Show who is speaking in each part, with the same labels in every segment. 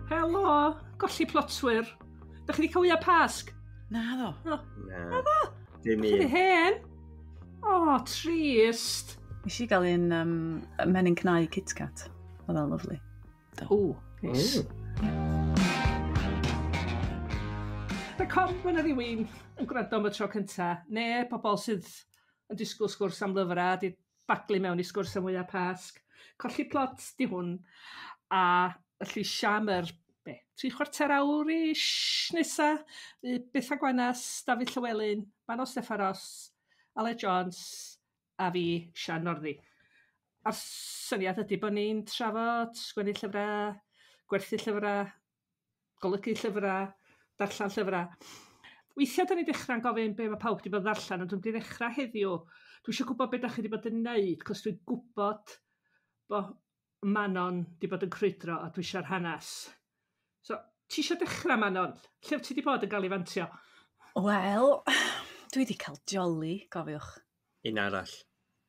Speaker 1: Helo, golli plotwyr. Da chi wedi cael wyau Pasg?
Speaker 2: Na ddo.
Speaker 1: No.
Speaker 3: Na. Dim
Speaker 1: Chi
Speaker 3: un.
Speaker 1: hen? O, oh, trist.
Speaker 4: Nes i gael un menyn cnau Kit Kat. Oedd o'n lyfli.
Speaker 1: O, nice. Da com bod yna rhywun yn gwrando am y tro cynta, neu pobl sydd yn disgwyl sgwrs am lyfrau, di baglu mewn i sgwrs am wyau Pasg. Colli plot di hwn, a felly siam yr be, 3/4 awr ish nesa, fydd Betha Gwanas, Dafydd Llywelyn, Manon Steffan Aled Jones a fi, Sian Norddi. A'r syniad ydy bod ni'n trafod sgwennu llyfrau, gwerthu llyfrau, golygu llyfrau, darllen llyfrau. Weithiau da ni'n dechrau'n gofyn be mae pawb wedi bod yn ddarllen, ond dwi'n mynd i ddechrau heddiw. Dwi eisiau gwybod be da chi wedi bod yn neud, cos dwi'n gwybod bod Manon wedi bod yn crwydro a dwi eisiau'r hanes. So, ti eisiau dechrau, Manon? Lle wyt ti wedi bod yn gael ei fantio?
Speaker 4: Wel, dwi wedi cael jolly, gofiwch.
Speaker 3: Un arall.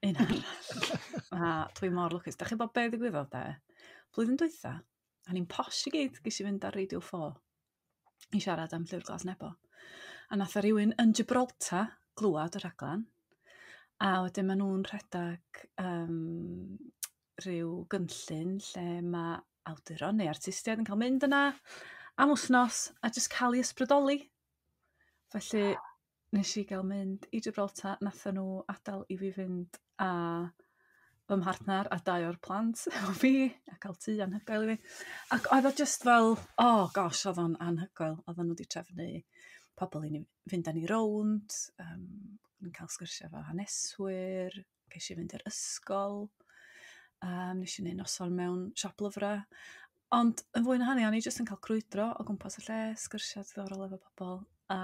Speaker 4: Un arall. A dwi mor lwcus. Da chi'n bod be ddigwyddodd de? Blwyddyn dwytha, a ni'n posh i gyd, ges i fynd ar Radio 4 i siarad am Llyfr Glas Nebo. A nath o rywun yn Gibraltar glwad y rhaglen. A wedyn maen nhw'n rhedeg rhyw gynllun lle mae awduron neu artistiaid yn cael mynd yna am wythnos a jyst cael eu ysbrydoli. Felly nes i gael mynd i Gibraltar, nathon nhw adael i fi fynd â fy mhartner a dau o'r plant efo fi a cael tŷ anhygoel i fi. Ac oedd o just fel, oh gosh, oedd o'n anhygoel. Oedden nhw wedi trefnu pobl i ni fynd â ni rownd, yn cael sgyrsiau efo haneswyr, ces i fynd i'r ysgol, nes i wneud noson mewn siop lyfrau. Ond yn fwy na hynny, o'n i jyst yn cael crwydro o gwmpas y lle, sgyrsiau diddorol efo pobl. A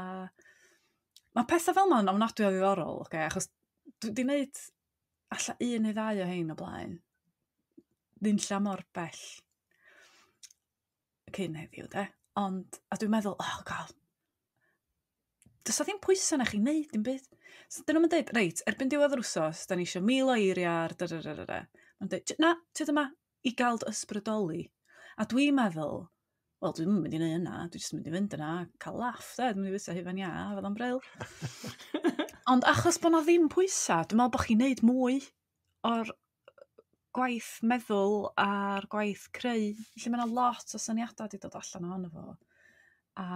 Speaker 4: mae pethau fel 'ma'n ofnadwy o ddiddorol, ocê, achos dwi 'di wneud alla un neu ddau o hein o blaen. Nunlla mor bell cyn heddiw, de. Ond, a dwi'n meddwl, oh god, does 'na ddim pwysau na chi wneud dim byd. So, dyn nhw'n dweud, reit, erbyn diwedd yr wsos, da ni eisiau 1000 o eiriau ar da da da da da. Mae'n dweud, na, tyd yma, i gael dy ysbrydoli. A dwi'n meddwl, wel, dwi'n mynd i wneud yna, dwi'n jyst mynd i fynd yna, cael laff, de, dwi'n mynd i fyta hufen iâ, fydd o'n bril. Ond achos bod 'na ddim pwysau, dwi'n meddwl bod chi'n neud mwy o'r gwaith meddwl a'r gwaith creu. Felly mae 'na lot o syniadau wedi dod allan ohono fo. A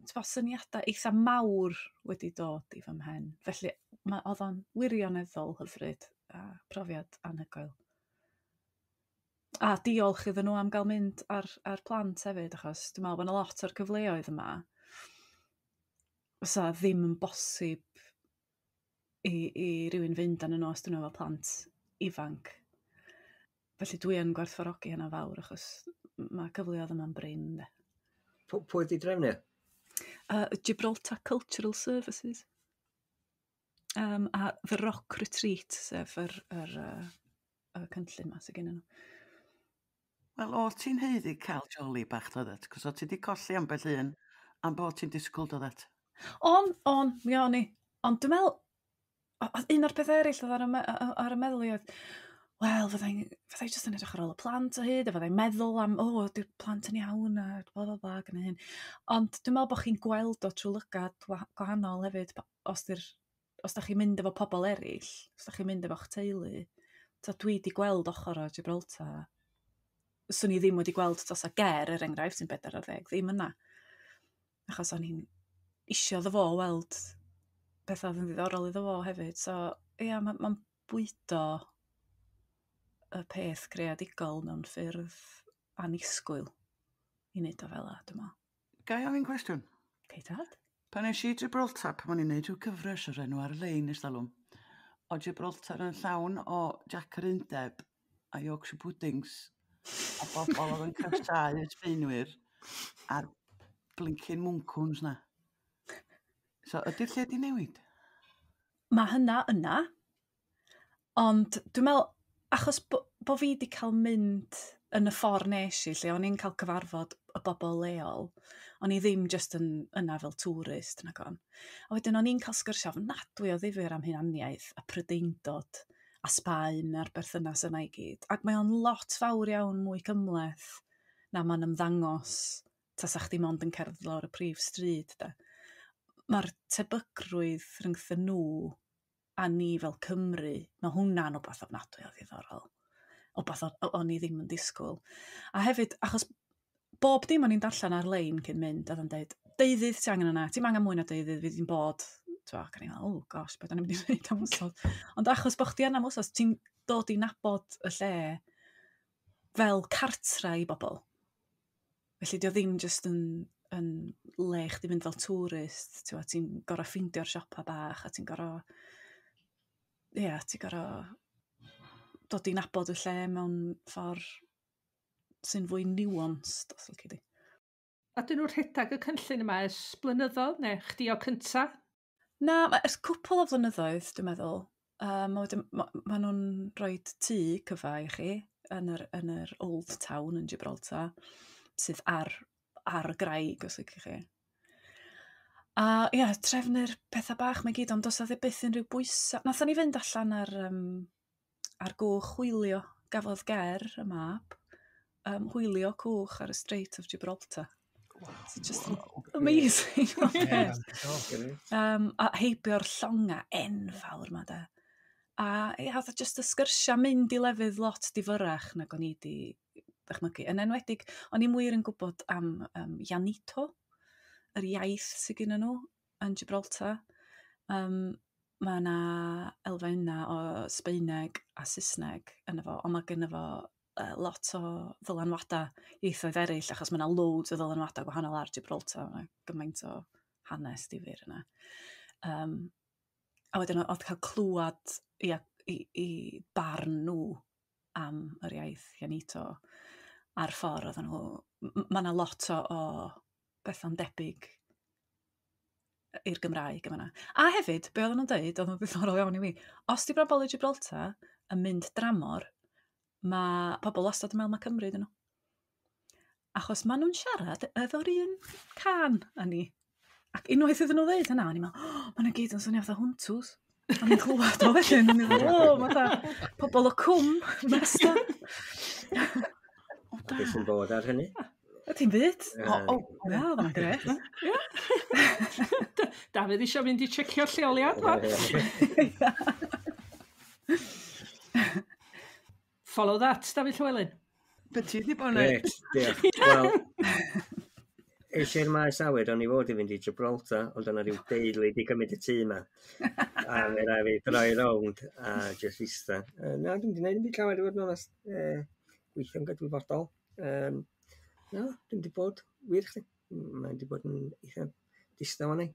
Speaker 4: t'bo' syniadau eitha mawr wedi dod i fy mhen. Felly oedd o'n wirioneddol hyfryd a profiad anhygoel. A diolch iddyn nhw am gael mynd ar plant hefyd, achos dwi'n meddwl bod 'na lot o'r cyfleoedd yma fysa ddim yn bosib i rywun fynd arnyn nhw os dyn nhw efo plant ifanc. Felly dwi yn gwerthfawrogi hynna fawr, achos mae cyfleoedd yma'n brin, de.
Speaker 3: Pwy 'di drefnu?
Speaker 4: Gibraltar Cultural Services. A The Rock Retreat, sef y cynllun 'ma sydd gennyn nhw.
Speaker 2: Wel, o ti'n haeddu cael jolly bach, doeddet? Cos o ti 'di colli ambell un am bod ti'n disgwyl, doeddet?
Speaker 4: On, mi o'n i. Ond dwi'n meddwl, un o'r pethau eraill oedd ar y meddwl i oedd, wel, fyddai jyst yn edrych ar ôl y plant o hyd, a fyddai'n meddwl am, o, di'r plant yn iawn, a bla, bla, bla, ac yn hyn. Ond dwi'n meddwl bod chi'n gweld o trwy lygad gwahanol hefyd, os da chi'n mynd efo pobl eraill, os da chi'n mynd efo'ch teulu, so dwi 'di gweld ochr o Gibraltar, swn i ddim wedi gweld tasa Ger, er enghraifft, sy'n 40, ddim yna. Achos o'n i'n isio iddo fo weld pethau oedd yn ddiddorol iddo fo hefyd. So, ia, ma bwydo y peth creadigol mewn ffyrdd annisgwyl i wneud o fel 'a, dwi'n meddwl.
Speaker 2: Ga i ofyn cwestiwn?
Speaker 4: Cei tad.
Speaker 2: Pan es i Gibraltar, pan o'n i'n neud rhyw cyfres o'r enw ar-lein ers talwm, o Gibraltar yn llawn o Jac yr Undeb a Yorkshire Puddings a bobl oedd yn casáu y Sbaenwyr a'r blincin mwncwns na. So, ydy'r lle di newid?
Speaker 4: Mae hynna yna, ond dwi'n meddwl, achos bo fi di cael mynd yn y ffordd nes i, lle o'n i'n cael cyfarfod y bobl leol, o'n i ddim jyst yn yna fel tourist, nag on. A wedyn o'n i'n cael sgyrsiau ofnadwy o ddifyr am hunaniaeth a Prydeindod a Sbaen a'r berthynas yna i gyd. Ac mae o'n lot fawr iawn mwy cymhleth na ma'n ymddangos tasa chdi mond yn cerdded lawr y prif stryd de. Mae'r tebygrwydd rhyngthyn nhw a ni fel Cymru, mae hwnna'n wbath ofnadwy o ddiddorol. Wbath o'n i ddim yn disgwyl. A hefyd, achos bob dim o'n i'n darllen ar-lein cyn mynd, oedd o'n deud, deuddydd ti angen yna, ti'm angen mwy na deuddydd, fydd hi'n bod. T'mo, ac o'n i'n meddwl, oh gosh, beth o'n i'n mynd i wneud am wsos. Ond achos bod chdi yna am wsos, ti'n dod i nabod y lle fel cartra i bobl. Felly dio ddim jyst yn le chdi fynd fel tourist, ti'n gorfod ffeindio'r siopa bach a ti'n gorfod, ia, ti'n gorfod dod i nabod y lle mewn ffordd sy'n fwy nuanced, os lici di.
Speaker 1: A dyn nhw'n rhedeg y cynllun yma ers blynyddoedd, neu chdi o cynta?
Speaker 4: Na, ers cwpl o flynyddoedd, dwi'n meddwl. Ma nhw'n rhoi tŷ cyfa i chi yn yr Old Town yn Gibraltar, sydd ar y graig, os ydych chi. A ia, trefnu'r pethau bach mae gyd, ond does 'na byth unrhyw bwysau. Nathon ni fynd allan ar gwch hwylio, gafodd Ger, y mab, hwylio cwch ar y Strait of Gibraltar.
Speaker 5: Wow.
Speaker 4: It's just amazing. A heibio'r llonga enfawr ma de. A ia, oedd o just y sgyrsia mynd i lefydd lot difyrach nag o'n i di ddychmygu. Yn enwedig, o'n i'm wir yn gwybod am Llanito, yr iaith sydd gen nhw yn Gibraltar. Mae yna elfennau o Sbaeneg a Saesneg yno fo, ond mae gynno fo lot o ddylanwadau ieithoedd eraill, achos mae yna loads o ddylanwadau gwahanol ar Gibraltar. Mae gymaint o hanes difyr yna. A wedyn oedd cael clywed i barn nhw am yr iaith Llanito a'r ffordd oedden nhw. Mae yna lot o bethau'n debyg i'r Gymraeg yma. A hefyd, be oedden nhw'n dweud, oedd yn ddiddorol iawn i mi, os di bobl i Gibraltar yn mynd dramor, mae pobl wastad yn meddwl mae Cymru ydyn nhw. Achos maen nhw'n siarad efo'r un can â ni. Ac unwaith iddyn nhw ddeud hynna, o'n i'n meddwl, oh, maen nhw gyd yn swnio fatha hwntws. O'n i'n clywed o felly, o'n i'n meddwl, o, mae fatha pobl o cwm, messed up.
Speaker 2: O, da.
Speaker 3: Beth sy'n bod ar hynny?
Speaker 4: Ti'n byd?
Speaker 2: O,
Speaker 4: Na, oedd o'n gret.
Speaker 1: Dafydd eisiau mynd i checio'r lleoliad, ma. Follow that, Dafydd Llywelyn.
Speaker 2: Be ti wedi bod yn neud?
Speaker 3: Gret, diolch. Wel, eisiau'r maes awyr, o'n i fod i fynd i Gibraltar, ond o'na rhyw deulu wedi cymryd y tŷ yma. A fe rai fi droi rownd a jyst ista. Na, dwi'n wedi gwneud yn byd llawer i fod yn onest. Gweithio'n gydwybodol. Na, dwi'n wedi bod, wir chdi. Mae wedi bod yn eitha distaw o'n i.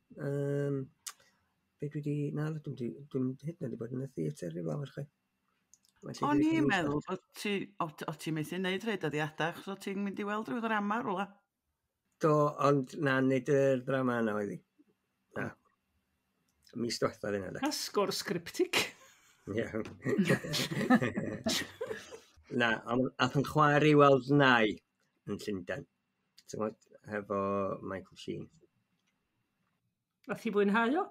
Speaker 3: Be dwi wedi, na, dwi'n wedi, dwi'n hyd yn oed wedi bod yn y theatr rhyw lawer chwi. Felly
Speaker 2: O'n
Speaker 3: dwi
Speaker 2: i'n
Speaker 3: wedi
Speaker 2: meddwl bod ti, o ti'n methu neud rhai dyddiadau, achos o ti'n mynd i weld rhyw ddrama rwla.
Speaker 3: Do, ond na, nid yr ddrama yna oedd hi. Na. Mis diwethaf yna, de.
Speaker 1: A sgwrs sgriptig.
Speaker 3: Ie. Na, ond ath yn chwaer i weld nai yn Llundain. Ti'n gwybod, hefo Michael Sheen.
Speaker 1: Nath hi fwynhau o?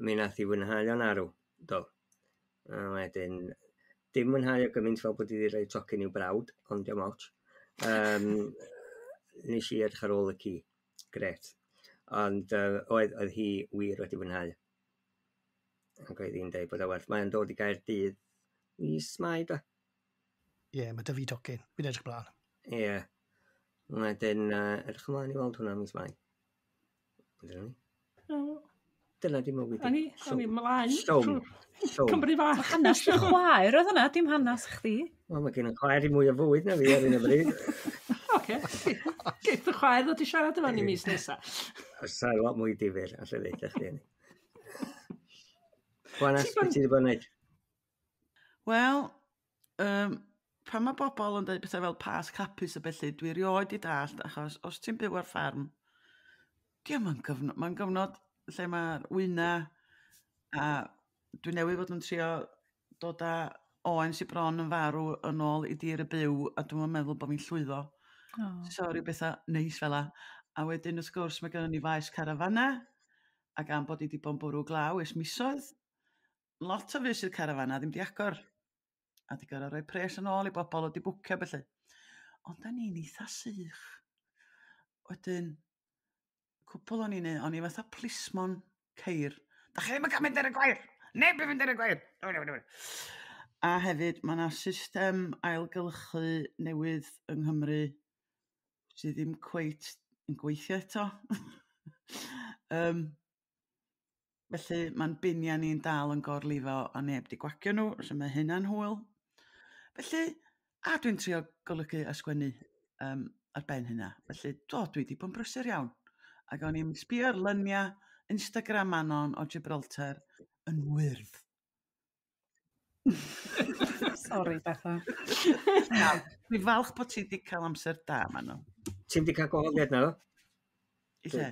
Speaker 3: Mi nath i fwynhau o'n arw, do. A wedyn, dim mwynhau o gymaint fel bod i wedi rhoi tocyn i'w brawd, ond diolch ots. Nes i edrych ar ôl y ci. Gret. Ond oedd hi wir wedi mwynhau. Ac oedd hi'n dweud bod o werth. Mae'n dod i Gaerdydd mis Mai, do.
Speaker 5: Ie, yeah, mae dy fi tocyn. Fi'n edrych mlaen.
Speaker 3: Ie. Yeah. Wedyn, edrych ymlaen i weld hwnna mis Mai. Dyna ni.
Speaker 1: O,
Speaker 3: Dyna di mywyd i.
Speaker 1: O'n i mlaen.
Speaker 3: Llwm. Llwm.
Speaker 1: Cymru fach.
Speaker 4: Hanes dy chwaer oedd hwnna, dim hanes chdi.
Speaker 3: Wel, mae gen i chwaer i mwy o fwyd na fi ar un o bryd.
Speaker 1: Oce. Geith dy chwaer ddod i siarad efo ni mis nesaf.
Speaker 3: Sa'n lot mwy difyr, allai ddeud chdi hynny. Gwanas,
Speaker 1: Ti bod-
Speaker 3: beth ti wedi bod yn neud?
Speaker 2: Wel, pan mae bobl yn dweud pethau fel Pasg hapus a felly, dwi erioed i dallt, achos os ti'n byw ar ffarm, diolch yn gyfnod, mae'n gyfnod lle mae'r wyna, a dwi newydd fod yn trio dod â oen sy'n bron yn farw yn ôl i dir y byw, a dwi'n meddwl bod fi'n llwyddo.
Speaker 4: Oh.
Speaker 2: So rhyw bethau neis fel 'a. A wedyn wrth gwrs mae gennym ni faes carafana, ac am bod i wedi bod yn bwrw glaw ers misoedd, Lot o feysydd carafana ddim di agor. A di gorfod rhoi pres yn ôl i bobl o di bwcio felly. Ond da ni'n eitha sych. Wedyn, cwpl o'n i'n neud, o'n i fatha plismon ceir. Da chi ddim yn cael mynd ar y gwair! Neb yn mynd ar y gwair! No, no, no. A hefyd, mae yna system ailgylchu newydd yng Nghymru sydd ddim cweit yn gweithio eto. Felly mae'n biniau ni'n dal yn gorlifo a neb di gwagio nhw, so mae hynna'n hwyl. Felly, a dwi'n trio golygu a sgwennu ar ben hynna. Felly, do, dwi wedi bod yn brysur iawn. Ac o'n i'n sbio ar luniau Instagram Manon o Gibraltar yn wyrdd.
Speaker 4: Sorry, Bethan.
Speaker 2: Na, dwi'n falch bod ti wedi cael amser da, Manon.
Speaker 3: Ti'n di cael gwahoddiad na,
Speaker 2: I lle?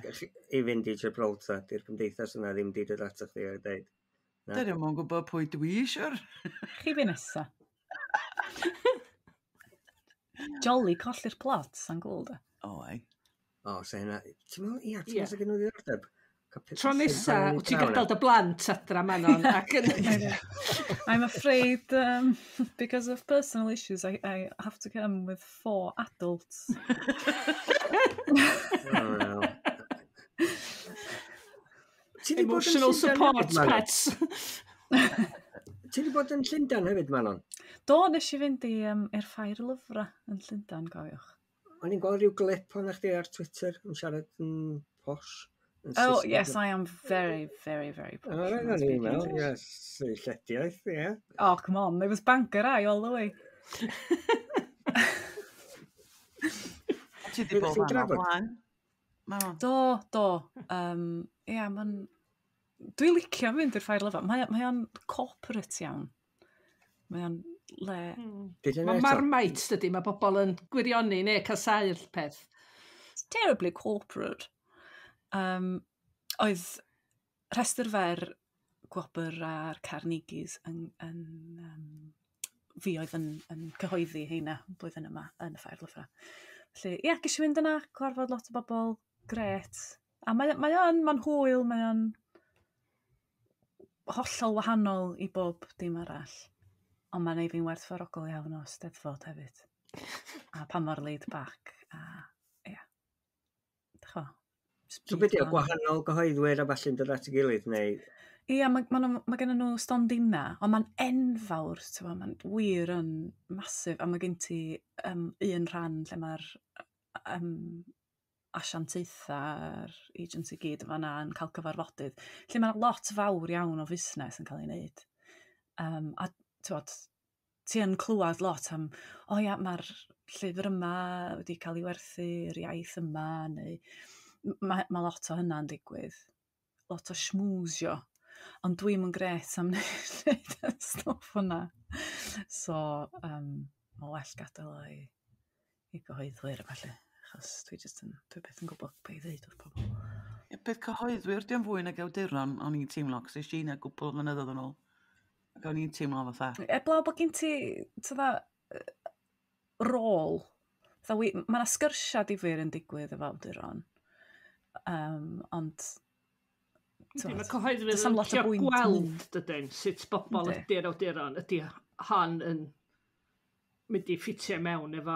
Speaker 3: I fynd i Gibraltar, di'r cymdeithas yna ddim di dod ato chdi a dweud. Na.
Speaker 2: Dyn nhw'n gwybod pwy dwi, siwr.
Speaker 4: Chi fi nesa. Jolly colli'r plot, sa'n gweld e.
Speaker 2: O, ai.
Speaker 3: O, so hynna... Ti'n meddwl, ia, ti'n
Speaker 1: Ie.
Speaker 3: meddwl sa gen nhw ddiddordeb? Cael
Speaker 1: Tro nesa,
Speaker 3: pum
Speaker 1: wyt ti'n
Speaker 3: draw 'na?
Speaker 1: gadael dy blant adra, Manon, ac yn...
Speaker 4: I'm afraid, because of personal issues, I have to come with 4 adults.
Speaker 3: O, no. Ti 'di bod yn
Speaker 1: Emotional
Speaker 3: Llundain
Speaker 1: support
Speaker 3: hefyd, Manon?
Speaker 1: pets.
Speaker 3: Ti 'di bod yn Llundain hefyd, Manon?
Speaker 4: Do, nes i fynd i'r ffair lyfrau yn Llundain, gofiwch.
Speaker 3: O'n i'n gweld rhyw glip o'na chdi ar Twitter yn siarad yn posh. Yn
Speaker 4: Oh,
Speaker 3: Saesneg.
Speaker 4: yes, I am very, very, very posh.
Speaker 3: O, reit,
Speaker 4: when
Speaker 3: o'n i'n
Speaker 4: speaking
Speaker 3: meddwl,
Speaker 4: English.
Speaker 3: yes, llediaeth, ie.
Speaker 4: Oh, come on, it was Bangor Eye all the way.
Speaker 2: Ti wedi
Speaker 3: Be'
Speaker 2: bod
Speaker 3: ddech chi'n
Speaker 2: fan o'r
Speaker 3: drafod?
Speaker 2: blaen? Manon.
Speaker 4: Do, do. Ia, ma'n... Dwi'n licio mynd i'r ffair lyfrau. Mae o'n corporate iawn. Mae o'n le...
Speaker 3: Deud hynna
Speaker 1: Mae
Speaker 3: eto.
Speaker 1: Marmite, dydy, mae bobl yn gwirioni neu casáu'r peth.
Speaker 4: It's terribly corporate. Oedd rhestr fer gwobr a'r Carnegies yn fi oedd yn cyhoeddi heina blwyddyn yma yn y ffair lyfrau. Felly, ia, ges i fynd yna, cyfarfod lot o bobl, gret. A mae'n hwyl, mae o'n hollol wahanol i bob dim arall. Ond mae'n neud fi'n werthfawrogol iawn o Steddfod hefyd. A pa mor laid back. A, ia. Dach ch'mo', jyst
Speaker 3: So
Speaker 4: byd
Speaker 3: beth yw,
Speaker 4: gwahanol.
Speaker 3: gwahanol gyhoeddwyr a falle'n dod at ei gilydd, neu...
Speaker 4: Ia, mae gen nhw stondina, ond mae'n enfawr, ti'n gwbod, mae'n wir yn masif, a mae gen ti un rhan lle mae'r asiantaethau a'r agency gyd yn fan'na yn cael cyfarfodydd, lle mae lot fawr iawn o fusnes yn cael ei wneud. A ti'n ti yn clywed lot am, o ia, mae'r llyfr yma wedi cael ei werthu i'r iaith yma, neu mae lot o hynna'n digwydd. Lot o schmoozio. Ond dwi'm yn grêt am wneud y stwff hwnna. So, mae well gadael o i gyhoeddwyr a ballu. Achos dwi jyst yn, dwi byth yn gwybod be i ddeud wrth pobl.
Speaker 2: Ie, peth cyhoeddwyr, di'n fwy nag awduron, o'n i'n teimlo, cos es i 'na gwpl o flynyddoedd yn ôl. Ac o'n i'n teimlo fatha.
Speaker 4: Eblaw bod gen ti, fatha, rôl. Fatha, mae yna sgyrsiau difyr yn digwydd efo awduron. Ond,
Speaker 1: Yndi, Mae
Speaker 4: t'mod,
Speaker 1: cyhoeddwyr
Speaker 4: does
Speaker 1: yn
Speaker 4: 'am lot o
Speaker 1: licio
Speaker 4: bwynt
Speaker 1: gweld,
Speaker 4: mynd.
Speaker 1: dydyn, sut bobl
Speaker 4: Yndi.
Speaker 1: ydy'r awduron, ydy hon yn mynd i ffitio mewn efo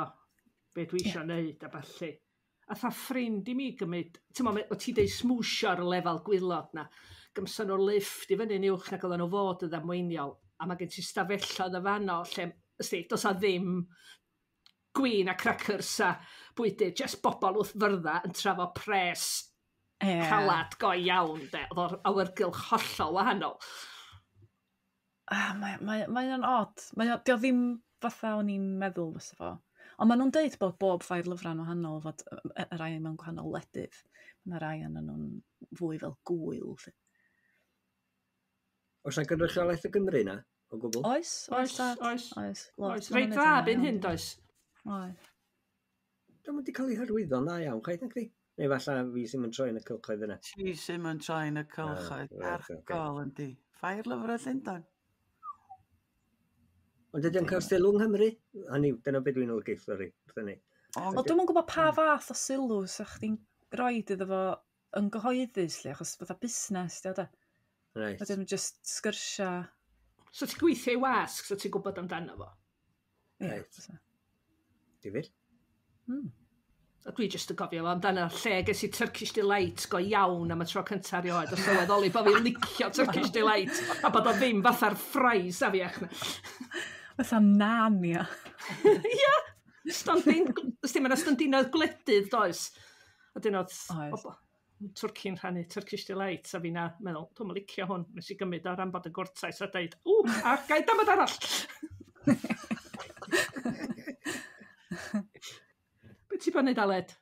Speaker 1: be dwi eisiau neud a ballu. A tha ffrind i mi gymryd, ti'n mo, o ti deud smwsio ar y lefel gwaelod na, gymson nhw lift i fyny'n uwch nag oedden nhw fod yn ddamweiniol, a mae gen ti stafelloedd y fanno lle, ysdi, does 'na ddim gwin a crackers a bwydydd, just bobl wrth fyrdda yn trafod pres calad go iawn, de. Oedd o'r awyrgylch hollol wahanol.
Speaker 4: Ah, mae o'n odd. Dio ddim fatha o'n i'n meddwl fysa fo. Ond maen nhw'n deud bod bob ffair lyfrau'n wahanol, fod y rai mewn gwahanol wledydd. Mae yna rai yn nhw'n fwy fel gwyl. 'Lly.
Speaker 3: Oes na gynrychiolaeth o Gymru na, o gwbl?
Speaker 4: Oes, oes,
Speaker 1: Oes,
Speaker 4: dad.
Speaker 1: oes.
Speaker 4: Oes, lot.
Speaker 1: Oes,
Speaker 4: Ma'
Speaker 1: reit
Speaker 4: nhw'n
Speaker 1: dda
Speaker 4: neud hynna
Speaker 1: byn
Speaker 4: iawn.
Speaker 1: hyn, does?
Speaker 4: Oes.
Speaker 3: Dwi'n wedi cael ei hyrwyddo'n dda iawn, chwaith nag di? Neu falle fi sy'n mynd troi yn y cylchoedd yna.
Speaker 2: Ti sy'n mynd troi yn y cylchoedd.
Speaker 3: Ah, reit, ocê.
Speaker 2: Argol yndi. Ffair lyfrau Llundain.
Speaker 3: Ond ydy o'n cael sylw yng Nghymru? Hynny, dyna beth dwi'n olygu, sori, wrth hynny.
Speaker 4: Wel, dwi'm yn gwybod pa fath o sylw sa chdi'n roid iddo fo yn gyhoeddus, lle, achos fatha busnes, di o de.
Speaker 3: Reit.
Speaker 4: Wedyn just sgyrsia
Speaker 1: So ti'n gweithio i wasg, so ti'n gwybod amdano fo.
Speaker 4: Ie.
Speaker 3: Reit. Difyr.
Speaker 1: A dwi jyst yn gofio fo amdano lle ges i Turkish Delight go iawn am y tro cyntaf erioed, a sylweddoli bod fi'n licio Turkish Delight, a bod o ddim fatha'r fries afiach na.
Speaker 4: Fatha nan, ia.
Speaker 1: Ia, stondin, ys dim yna stondinoedd gwledydd, does? A dyn oedd
Speaker 4: Oes.
Speaker 1: Twrci'n rhannu Turkish Delight, a fi'n meddwl, dwi'n licio hwn, nes i gymryd o ran bod yn gwrtais a deud, ww, a gai damad arall. Be ti bod yn neud, Aled?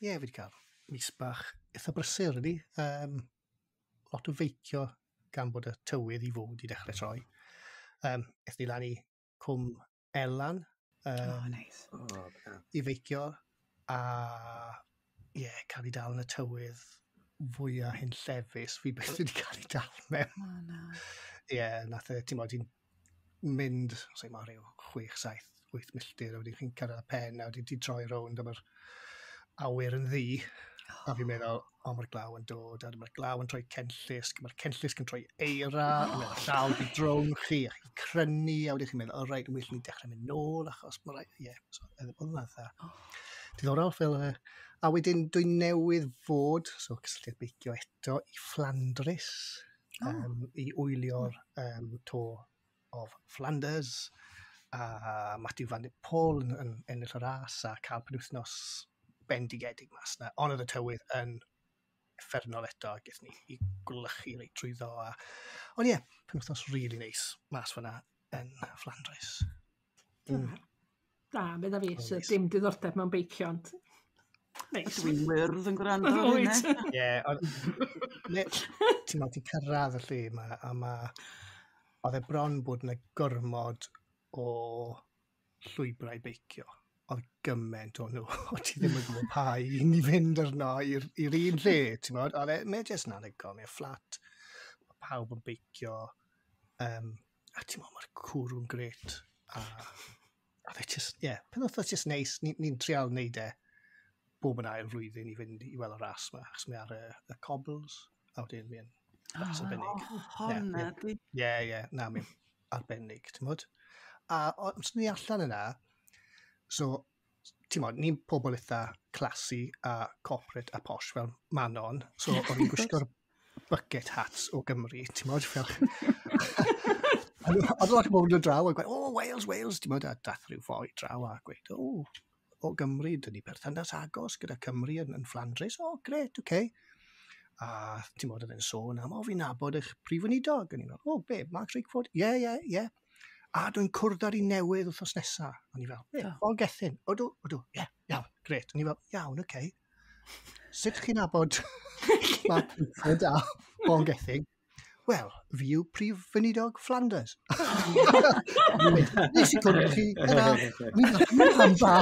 Speaker 5: Ie, fi wedi cael mis bach eitha brysur ydi. Lot o feicio gan bod y tywydd i fod i dechrau troi. Aethon ni lan i Cwm Elan
Speaker 4: Oh, nice.
Speaker 3: O, da.
Speaker 5: i feicio a ie, yeah, cael ei dal yn y tywydd fwyaf hunllefus fi byth wedi cael ei dal mewn.
Speaker 4: Oh, no.
Speaker 5: Ie, yeah, nath e, ti'n bod, ti'n mynd, sei ma, rhyw 6, 7, 8 milltir, a wedyn chi'n cyrraedd y pen, a wedyn ti'n troi rownd, a mae'r awyr yn ddu, a fi'n meddwl, o, mae'r glaw yn dod, a mae'r glaw yn troi cenllysg, mae'r cenllysg yn troi eira, a mae'r llaw di drone chi, a chi'n crynu, a wedyn chi'n meddwl, o, reit, well ni dechrau mynd nôl, achos mae rhaid, ie, so, oedd hwnna eitha diddorol, fel, a wedyn dwi'n newydd fod, so cysylltiad beicio eto, i Flandris, i wylio'r Tour of Flanders, a Mathieu van der Poel yn ennill y ras a cael penwythnos bendigedig mas na. Ond oedd y tywydd yn uffernol eto, a gaethon ni i gwlychu reit trwyddo. Ond ie, penwythnos really neis mas fyna yn Flandres.
Speaker 1: Da, medda fi,
Speaker 5: Oh,
Speaker 1: sydd
Speaker 5: neis.
Speaker 1: dim diddordeb mewn beicio, ond... Neis.
Speaker 2: Dwi'n wyrdd yn gwrando ar
Speaker 1: Wyt.
Speaker 2: hynna.
Speaker 5: Ie, ti'n meddwl, ti'n cyrraedd y lle yma, a ma, oedd e bron bod yna gormod o llwybrau beicio. Oedd gymaint o nhw, o ti ddim yn gwybod pa un i fynd arno i'r un lle, ti'n meddwl? Oedd e, mae e jyst yn anhygoel, mae e fflat, mae pawb yn beicio, a ti'n meddwl, mae'r cwrw'n gret, a oedd e just, ie, yeah, penwythnos just neis, ni'n trial wneud e bob yn ail flwyddyn i fynd i weld y ras yma, achos mae ar y cobbles, a wedyn mae'n ras arbennig.
Speaker 2: O, honna di.
Speaker 5: Ie, ie, na, mae'n arbennig, ti'n modd. A os ni allan yna, so, ti'n modd, ni'n pobl eitha classy a corporate a posh fel Manon, so o'n i'n gwisgo'r bucket hats o Gymru, ti'n modd, fel... Oedd lot o bobl yn dod draw a gweud, oh, Wales, Wales, ti'n modd, a dath rhyw foi draw a gweud, oh, o Gymru, dyn ni perthynas agos gyda Cymru yn Flandres, oh, gret, oce. Okay. A ti'n modd, oedd e'n sôn am, o, fi'n nabod eich prif weinidog. A ni'n meddwl, o, be, Mark Drakeford? Ie, ie, ie. A dwi'n cwrdd ar ei newydd wythnos nesa. O'n i fel, be, Vaughan Gething? Odw, odw, ie, iawn, gret. O'n i fel, iawn, oce. Okay. Sut chi'n nabod Mark Drakeford a Vaughan Gething? Wel, fi yw prif weinidog Flanders. Nes i cwrdd â chi, yna. Ni'n fel, am ba.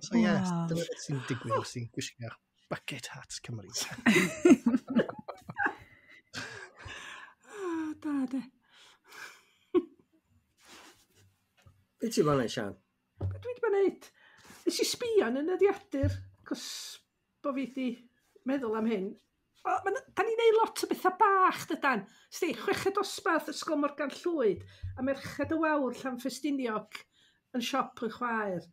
Speaker 5: So yes,
Speaker 4: Wow.
Speaker 5: dyna beth sy'n digwydd os ti'n gwisgo bucket hats Cymru.
Speaker 1: Ah, da, de.
Speaker 3: Be ti bod yn neud, Sian?
Speaker 1: Be dwi wedi bod yn neud? Nes i sbio yn y nyddiadur, cos bo fi wedi meddwl am hyn. O, da ni'n neud lot o bethau bach, dydan. Sti, chweched dosbarth Ysgol Morgan Llwyd a Merched y Wawr Llanffestiniog yn siop yn chwaer.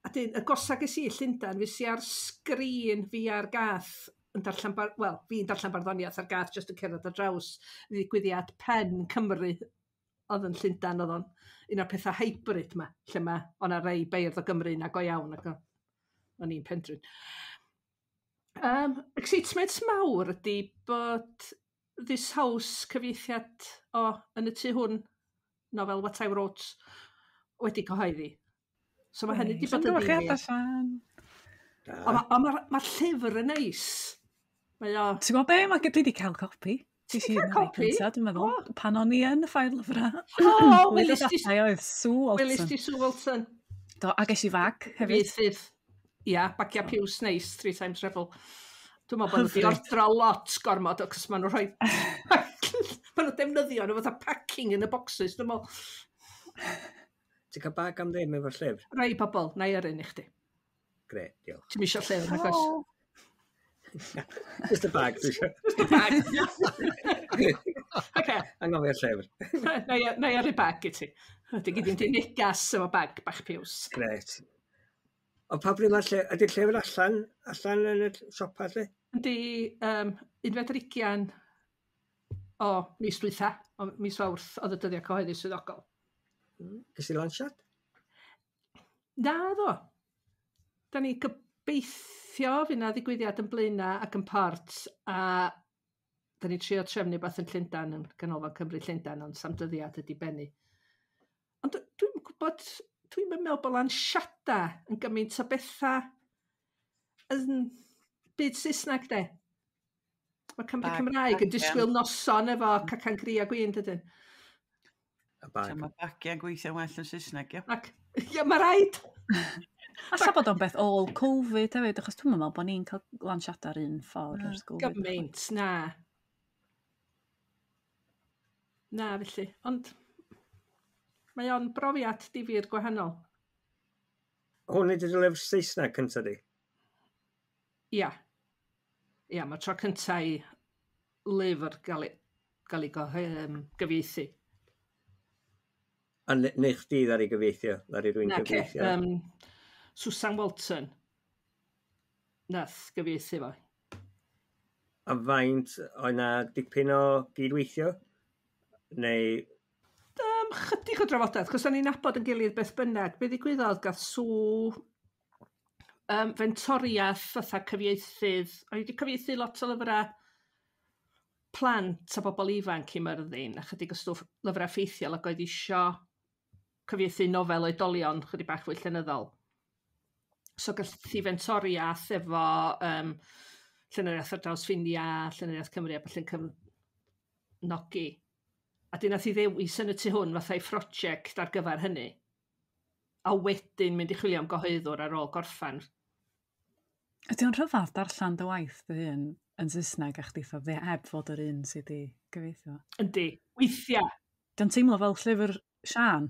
Speaker 1: A dyn, y gosa ges i i Llundain, fes i ar sgrin fi ar gath yn darllen, wel, fi'n darllen barddoniaeth ar gath jyst yn cerdded ar draws ddigwyddiad Pen Cymru oedd yn Llundain, oedd o'n un o'r pethau hybrid ma, lle ma, o'na rei beirdd o Gymru na go iawn ac o'n i'n Penrhyn. Excitement mawr ydy bod This House cyfieithiad o Yn y Tŷ Hwn, nofel What I Wrote, wedi cyhoeddi. So mae hynny wedi bod yn
Speaker 4: Llongyfarchiadau,
Speaker 1: ddifyr.
Speaker 4: Sian.
Speaker 3: Da.
Speaker 1: Ond ma llyfr yn neis. Mae o...
Speaker 4: Ti'n gwybod be? Mae dwi wedi cael copi.
Speaker 1: Ti
Speaker 4: Ti
Speaker 1: 'di cael copi?
Speaker 4: Cynta, dwi'n meddwl.
Speaker 1: O.
Speaker 4: Pan o'n i yn y ffair lyfrau.
Speaker 1: O, welis di,
Speaker 4: Oedd Sue
Speaker 1: welis
Speaker 4: Walton.
Speaker 1: di Sue Walton.
Speaker 4: Do, a ges i fag hefyd.
Speaker 1: Cyfieithydd. Ia, bagia piws neis, three times rebel. Dwi'n meddwl bod nhw wedi
Speaker 4: Hyfryd.
Speaker 1: ordro lot gormod, achos maen nhw'n rhoi... maen nhw'n defnyddio nhw fatha packing yn y boxes, dwi'n meddwl.
Speaker 3: Ti'n cael bag am ddim efo'r llyfr?
Speaker 1: Rai pobl, na i yrru i chdi.
Speaker 3: Gret, diolch.
Speaker 1: Ti'n misio llyfr, nag oes?
Speaker 4: O.
Speaker 3: Just a bag, dwi eisiau.
Speaker 1: Just a bag. Oce.
Speaker 3: Anghofio'r llyfr.
Speaker 1: Na i yrru bag i ti. Ydy gyd i'n negas efo bag bach piws.
Speaker 3: Gret. Ond pa bryd mae'r llyfr, ydy'r llyfr allan yn y siopa, lle?
Speaker 1: Yndi, 21 o mis dwytha, o mis Fawrth, oedd y dyddiau cyhoeddi swyddogol.
Speaker 3: Ges i lansiad?
Speaker 1: Na, ddo. Da ni gobeithio fydd 'na ddigwyddiad yn Blaenau ac yn Port, a da ni trio trefnu beth yn Llundain, yn Ganolfan Cymru Llundain, ond sam dyddiad ydi bennu. Ond dwi'n gwybod, dwi'n meddwl bod lansiadau yn gymaint o bethau yn byd Saesneg, de. Mae Cymru Cymraeg yn disgwyl noson efo cacan gri a gwin, dydyn?
Speaker 3: A bag.
Speaker 2: So mae bagiau'n gweithio'n well yn Saesneg, ia?
Speaker 1: Ac, ia, mae rhaid.
Speaker 4: Alla bod o'n beth ôl Covid hefyd, achos dwi'n meddwl bod ni'n cael lansiadau ar un ffordd ers Covid.
Speaker 1: Gymaint, na. Na, felly. Ond mae o'n brofiad difyr gwahanol.
Speaker 3: Hwn ydy'r lyfr Saesneg cyntaf di?
Speaker 1: Ia. Ia, mae tro cyntaf i lyfr gael ei gyfieithu.
Speaker 3: A neu chdi ddari gyfieithio? Ddari rwy'n gyfieithio?
Speaker 1: Na, Susan Walton nath gyfieithu fo.
Speaker 3: A faint oedd na dipyn o gydweithio? Neu...
Speaker 1: Chydig o drafodaeth, cos o'n i'n nabod yn gilydd beth bynnag. Be ddigwyddodd, gath Sw fentoriaeth fatha cyfieithydd. O'n i wedi cyfieithu lot o lyfrau plant a bobl ifanc i Myrddin, a chydig o stwff lyfrau ffeithiol, ac oedd isio cyfieithu nofel oedolion chydig bach fwy llenyddol. So gath i fentoriaeth efo llenyddiaeth ar draws ffiniau, llenyddiaeth Cymru a ballu'n cefnogi. A dyn nath i ddewis yn y tu hwn fatha ei phrosiect ar gyfer hynny. A wedyn mynd i chwilio am gyhoeddwr ar ôl gorffan.
Speaker 4: Ydy o'n rhyfedd darllen dy waith dy hun yn Saesneg a chdi dde heb fod yr un sydd wedi gyfieithu?
Speaker 1: Yndi, weithiau.
Speaker 4: Di o'n teimlo fel llyfr Siân?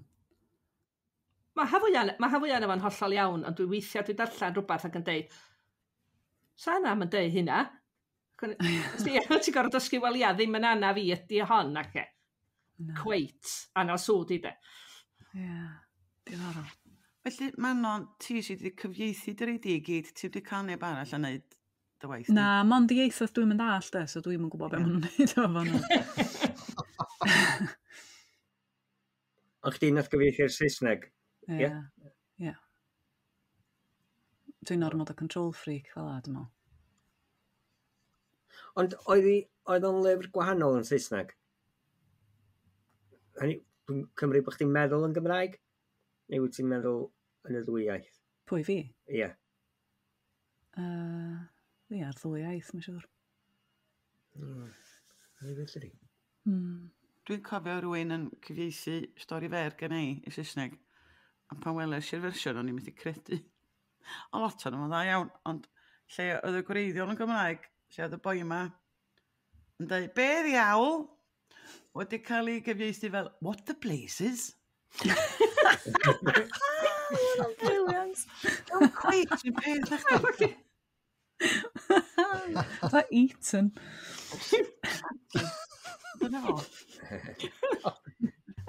Speaker 1: Mae hafwyan efo'n hollol iawn, ond dwi weithiau dwi darllen rhywbeth ac yn deud, sa na yn deud hynna? Ti'n gorfod dysgu, wel ia, ddim yn ana fi ydy hon, ac e. Cweit, ana sŵd i de.
Speaker 4: Ie, diddorol.
Speaker 2: Felly, Manon, ti sydd wedi cyfieithu dy rei di i gyd, ti wedi cael neb arall yn neud dy waith?
Speaker 4: Na, mond ieithoedd dwi'n mynd all de, so dwi'n yn gwybod beth maen nhw'n neud efo nhw.
Speaker 3: Ond chdi nath gyfieithu'r Saesneg?
Speaker 4: Ie, ie. Dwi'n ormod o control freak fel 'a, dwi'n meddwl.
Speaker 3: Ond oedd o'n lyfr gwahanol yn Saesneg? Hynny, dwi'n cymryd bod chdi'n meddwl yn Gymraeg? Neu wyt ti'n meddwl yn y ddwy iaith?
Speaker 4: Pwy, fi?
Speaker 3: Ie.
Speaker 4: Ie, ar ddwy iaith, mae'n siŵr.
Speaker 3: Hynny felly di.
Speaker 2: Dwi'n cofio rhywun yn cyfieithu stori fer gen i i Saesneg. A pan weles i'r fersiwn, o'n i'n methu credu. O lot o'n nhw'n dda iawn, ond lle oedd y gwreiddiol yn Gymraeg, lle oedd y boi yma yn dweud, be ddiawl? Wedi cael ei gyfieithu fel, what the blazes?
Speaker 4: Brilliant.
Speaker 2: Don't quite, yn peth na chdi.
Speaker 4: Fatha Eton.
Speaker 2: Dyna fo.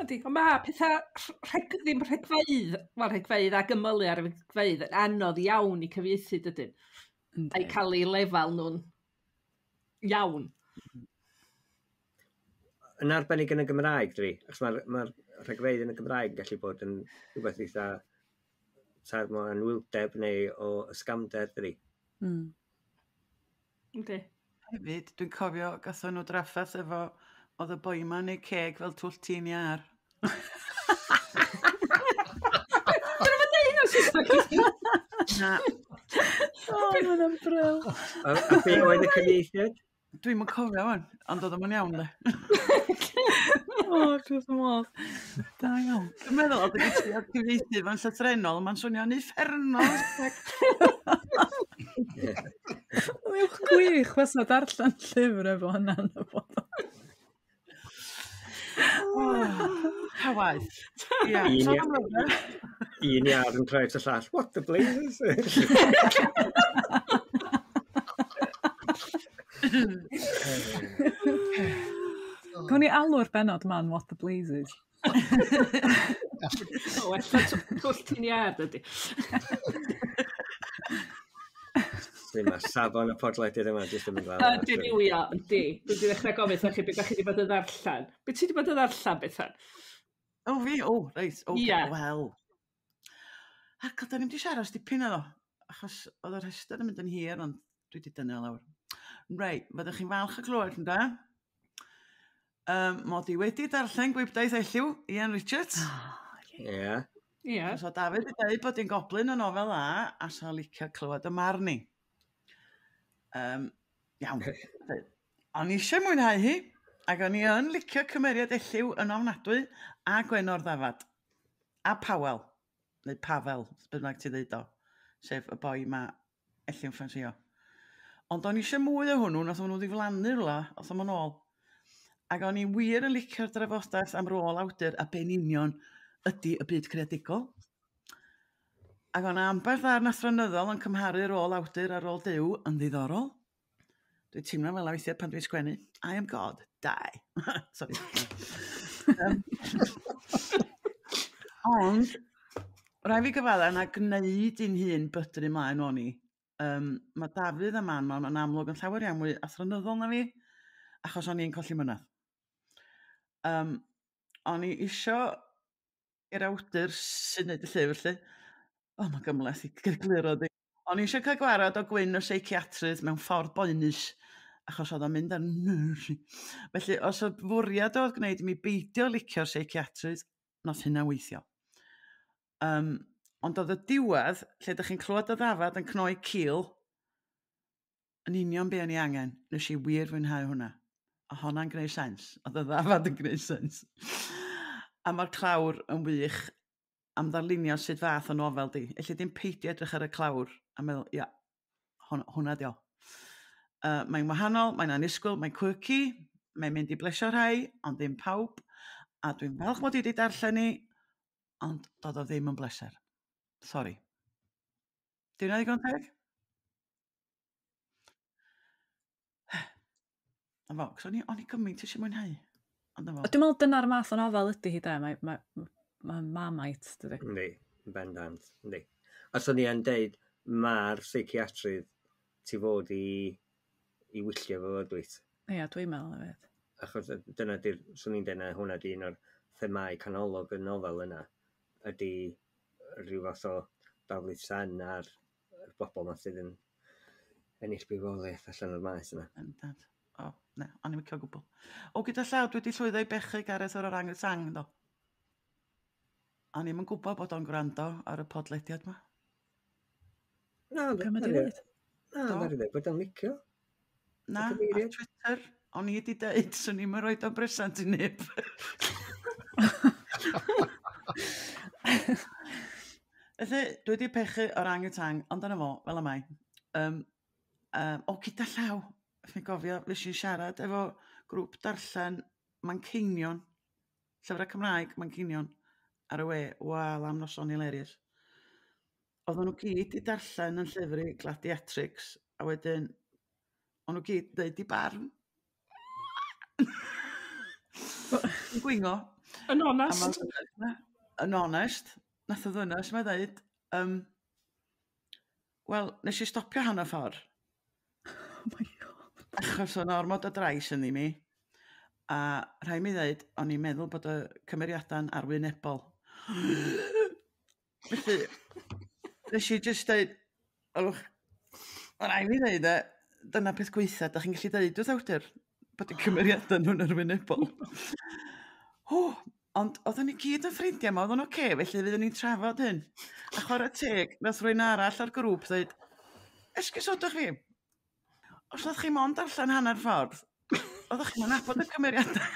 Speaker 1: Yndi, ond mae pethau ddim rhegfeydd, wel rhegfeydd ac ymylu ar y rhegfeydd yn anodd iawn i cyfieithu, dydyn. A'i cael ei lefel nhw'n iawn.
Speaker 3: Yn arbennig yn y Gymraeg, dwi, achos mae'r rhegfeydd yn y Gymraeg yn gallu bod yn rhywbeth eitha term o anwyldeb neu o ysgamder, dwi.
Speaker 1: Yndi.
Speaker 2: Hefyd, dwi'n cofio gathon nhw drafferth efo oedd y boi yma'n neud ceg fel twll tîn iâr.
Speaker 1: Dyna fo'n deud hynna Saesneg?
Speaker 2: Na.
Speaker 4: O, mae'n bril.
Speaker 3: A be oedd y cyfieithiad?
Speaker 2: Dwi'm yn cofio wan, ond oedd o'n iawn, de.
Speaker 4: O, dwi'n modd. Da iawn.
Speaker 2: Dwi'n meddwl, oedd y trio cyfieithu fo'n llythrennol, mae'n swnio'n uffernol.
Speaker 4: Ewch gwych, fysa darllen llyfr efo hynna yn y bod.
Speaker 2: Pa waith. Ia, sôn am lyfrau.
Speaker 3: Un iâr yn troi at y llall. What the blazes?
Speaker 4: Cawn ni alw'r benod man What the Blazes.
Speaker 1: O, ella twll ti'n iard ydy.
Speaker 3: Sut mae safon y podlediad yma jyst yn mynd lawr.
Speaker 1: Ydy, diwio, ydy. Dwi wedi ddechrau gofyn wrth chi beth chi wedi bod yn ddarllen. Beth ti wedi bod yn ddarllen, Bethan?
Speaker 2: O, fi? O, reit. O,
Speaker 1: Ie.
Speaker 2: Wel. Ac da ni'n wedi siarad ers dipyn o, achos oedd y rhestr yn mynd yn hir, ond dwi wedi dynnu o lawr. Reit, fyddwch chi'n falch o glywed, ynda? Mod i wedi darllen Gwibdaith Elliw, Ian Richards.
Speaker 3: Ie.
Speaker 1: Ie.
Speaker 2: So Dafydd wedi dweud bod hi'n goblin yn nofel dda, a sa licio clywed y marn i. Iawn. O'n i eisiau mwynhau hi, ac o'n i yn licio cymeriad Elliw yn ofnadwy, a Gwenno'r Ddafad, a Powell, neu Pavel, beth bynnag ti ddeud o, sef y boi ma Elliw'n ffansio. Ond o'n i eisiau mwy o hwnnw, nath hwnnw ddiflannu rwla, oedd o'n ôl. Ac o'n i wir yn licio'r drafodaeth am rôl awdur a be'n union ydy y byd creadigol. Ac o'n ambell ddarn athronyddol yn cymharu rôl awdur a rôl Duw yn ddiddorol. Dwi'n teimlo fel weithiau pan dwi'n sgwennu. I am God, die. Sorry. um, ond, rai fi gyfadda na gwneud i'n hun bydru mlaen o'n i. Mae Dafydd a Manon yn amlwg yn llawer iawn mwy athronyddol na fi, achos o'n i'n colli mynadd. O'n i isio i'r awdur sy'n neud y llyfr, lly. O, mae'n gymhleth i gygluro di. O'n i eisiau cael gwarad o gwyn o seiciatrydd mewn ffordd boenus, achos oedd o'n mynd ar nerves i. Felly, os oedd fwriad oedd gwneud i mi beidio licio'r seiciatrydd, nath hynna weithio. Ond oedd y diwedd, lle ydych chi'n clywed y ddafad yn cnoi cil, yn union be o'n i angen. Nes i wir fwynhau hwnna. A honna'n gwneud sens. Oedd y ddafad yn gwneud sens. A mae'r clawr yn wych am ddarlunio sut fath o nofel di. Elli di'n peidio edrych ar y clawr a meddwl, ia, hwnna di o. Mae'n wahanol, mae'n annisgwyl, mae'n quirky, mae'n mynd i blesio rhai, ond ddim pawb. A dwi'n falch mod i wedi darllen i, ond doedd o ddim yn bleser. Sori. Di hwnna ddigon teg? Na fo, 'cos o'n i gymaint eisiau mwynhau. Ond na fo.
Speaker 4: Dwi'n meddwl dyna'r math o nofel ydy hi de, mae Marmite, dydy.
Speaker 3: Yndi, yn bendant, yndi. A swn i yn deud, mae'r seiciatrydd ti fod i wyllio fo fo, dwyt.
Speaker 4: Ie, dwi'n meddwl hefyd.
Speaker 3: Achos dyna di'r, swn i'n deud na hwnna di un o'r themâu canolog y nofel yna, ydy rhyw fath o daflu sen ar yr bobl ma sydd yn ennill bywoliaeth allan o'r maes yna.
Speaker 2: Bendant. O, ne, o'n i'n licio o gwbl. O, gyda llaw, dwi wedi llwyddo i bechu Gareth o'r Orang Utang, do. O'n i'm yn gwybod bod o'n gwrando ar y podlediad ma.
Speaker 3: Na,
Speaker 4: Be mae di dweud?
Speaker 3: Na,
Speaker 2: Do.
Speaker 3: na, dweud bod o'n licio.
Speaker 2: Na,
Speaker 3: Y
Speaker 2: ar
Speaker 3: cyfeiriad?
Speaker 2: Twitter, o'n i wedi deud, swn i'm yn rhoi o'n bresant i neb. Felly, dwi wedi pechu Orang Utang, ond dyna fo, fel y mae. O, gyda llaw, fi'n gofio, nes i'n siarad efo grŵp darllen Manceinion, llyfrau Cymraeg Manceinion, ar y we, wel, am noson hilarious. Oedden nhw gyd i darllen yn llyfr i Gladiatrix, a wedyn, o'n nhw gyd dweud i barn. Yn gwingo.
Speaker 1: Yn
Speaker 2: A
Speaker 1: onest.
Speaker 2: Yn onest, nath y ddynes ma ddeud, wel, nes i stopio hanner ffordd,
Speaker 4: Oh my God.
Speaker 2: achos o'n ormod o drais yn mi, a rhaid mi ddeud, o'n i'n meddwl bod y cymeriadau'n arwynebol. Felly, nes i just deud, olwch, ma' rhaid mi ddeud e, dyna peth gweitha, da chi'n gallu deud wrth awdur, bod y cymeriadau nhw'n arwynebol. O, ond oedden ni gyd yn ffrindiau ma, oedd o'n oce, felly fyddwn ni'n trafod hyn. A chwarae teg, nath rywun arall o'r grŵp dweud, esgusodwch fi, os nath chi mond darllen hanner ffordd, oeddech chi'n nabod y cymeriadau.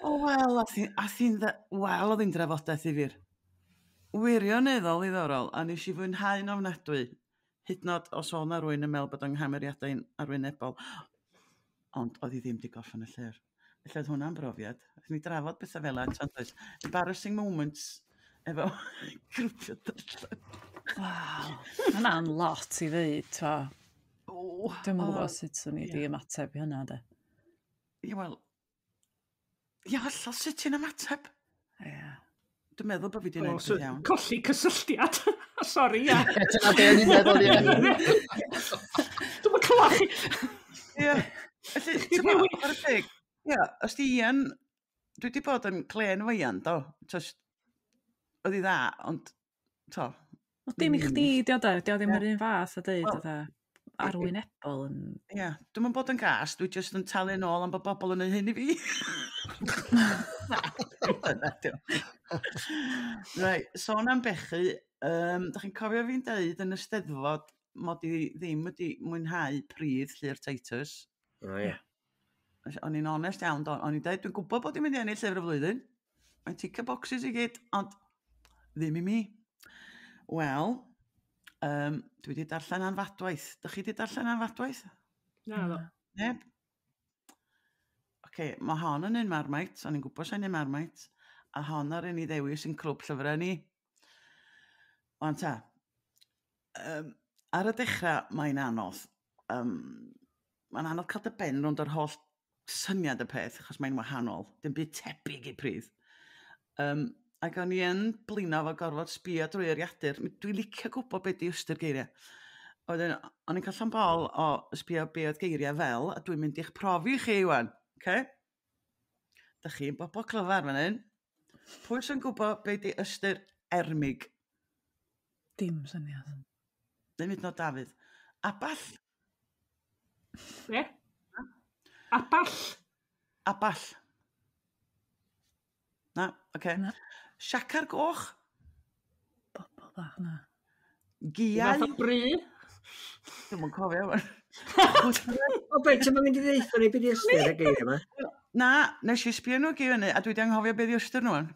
Speaker 2: O wel, wel, oedd hi'n drafodaeth i fir. Wirioneddol ddiddorol, a nes i fwynhau'n ofnadwy. Hyd yn oed os oedd 'na rywun yn meddwl bod o'n nghymeriadau'n arwynebol. Ond oedd hi ddim 'di gorffen y llyfr. Felly oedd hwnna'n brofiad. Aethon ni drafod pethau fel 'na, eto, does? Embarrassing moments efo grwpio darllen.
Speaker 4: Waw. Mae hwnna'n lot i ddeud, twa.
Speaker 2: O,
Speaker 4: Dwi'm yn
Speaker 2: o,
Speaker 4: gwybod sut swn i
Speaker 2: ie.
Speaker 4: wedi ymateb i hynna, de.
Speaker 2: Ie, wel, ie, hollol sut ti'n ymateb?
Speaker 4: Ie.
Speaker 2: Dwi'n meddwl bod fi wedi
Speaker 1: O,
Speaker 2: gwneud
Speaker 1: so
Speaker 2: peth iawn.
Speaker 1: colli cysylltiad. Sori, ia.
Speaker 5: Dyna be o'n i'n meddwl, ie.
Speaker 1: Dwi'm yn clywed chi.
Speaker 2: Ie. Felly, ti'n gwybod, chwarae teg, ie, os di Ian, dwi wedi bod yn clen efo Ian, do. Just, oedd hi dda, ond, to,
Speaker 4: Wel, dim i chdi, di o de, di o ddim
Speaker 2: Ie.
Speaker 4: yr un fath a deud,
Speaker 2: Wel,
Speaker 4: fatha, arwynebol yn.
Speaker 2: ie, dwi'm yn bod yn gas, dwi jyst yn talu nôl am bod bobl yn ei hyn i fi. Na, dyna 'di o. Reit, sôn am bechu, da chi'n cofio fi'n deud yn y Steddfod mod i ddim wedi mwynhau Pridd Llyr Titus.
Speaker 3: O ie.
Speaker 2: O'n i'n onest iawn, do. O'n i'n deud, dwi'n gwybod bod i'n mynd i ennill llyfr y flwyddyn. Mae'n ticio boxes i gyd, ond ddim i mi. Wel, dwi wedi darllen Anfadwaith. Dych chi wedi darllen Anfadwaith?
Speaker 1: Na, ddo.
Speaker 2: Neb? Oce, okay, mae hon yn un Marmite, o'n i'n gwybod sy'n un Marmite, a hon ar un i ddewis yn clwb llyfrau ni. Wan ta, ar y dechrau mae'n anodd. Mae'n anodd cael dy ben rownd yr holl syniad y peth, achos mae'n wahanol. Dim byd tebyg i Pridd. Ac o'n i yn blino fo gorfod sbio drwy eiriadur. Dwi'n licio gwybod beth di ystyr geiriau. Wedyn, o'n i'n cael llond bol o sbio be oedd geiriau fel, a dwi'n mynd i'ch profi chi wan. Okay? Da chi'n bobl clyfar fan hyn. Pwy sy'n gwybod be di ystyr ermig?
Speaker 4: Dim syniad.
Speaker 2: Ddim hyd yn oed Dafydd. Aball.
Speaker 1: Be? Aball.
Speaker 2: Aball. Na, oce. Okay.
Speaker 4: Na.
Speaker 2: Siacar goch.
Speaker 4: Bobl bach na.
Speaker 2: Giau.
Speaker 1: Fath o bry.
Speaker 2: Dwi'm yn cofio. wan.
Speaker 3: O be, ti'n mynd i ddeutha ni beth i ystyr y geiriau yma?
Speaker 2: Na, nes i sbio nhw gyd fyny, a dwi wedi anghofio beth i ystyr nhw. wan.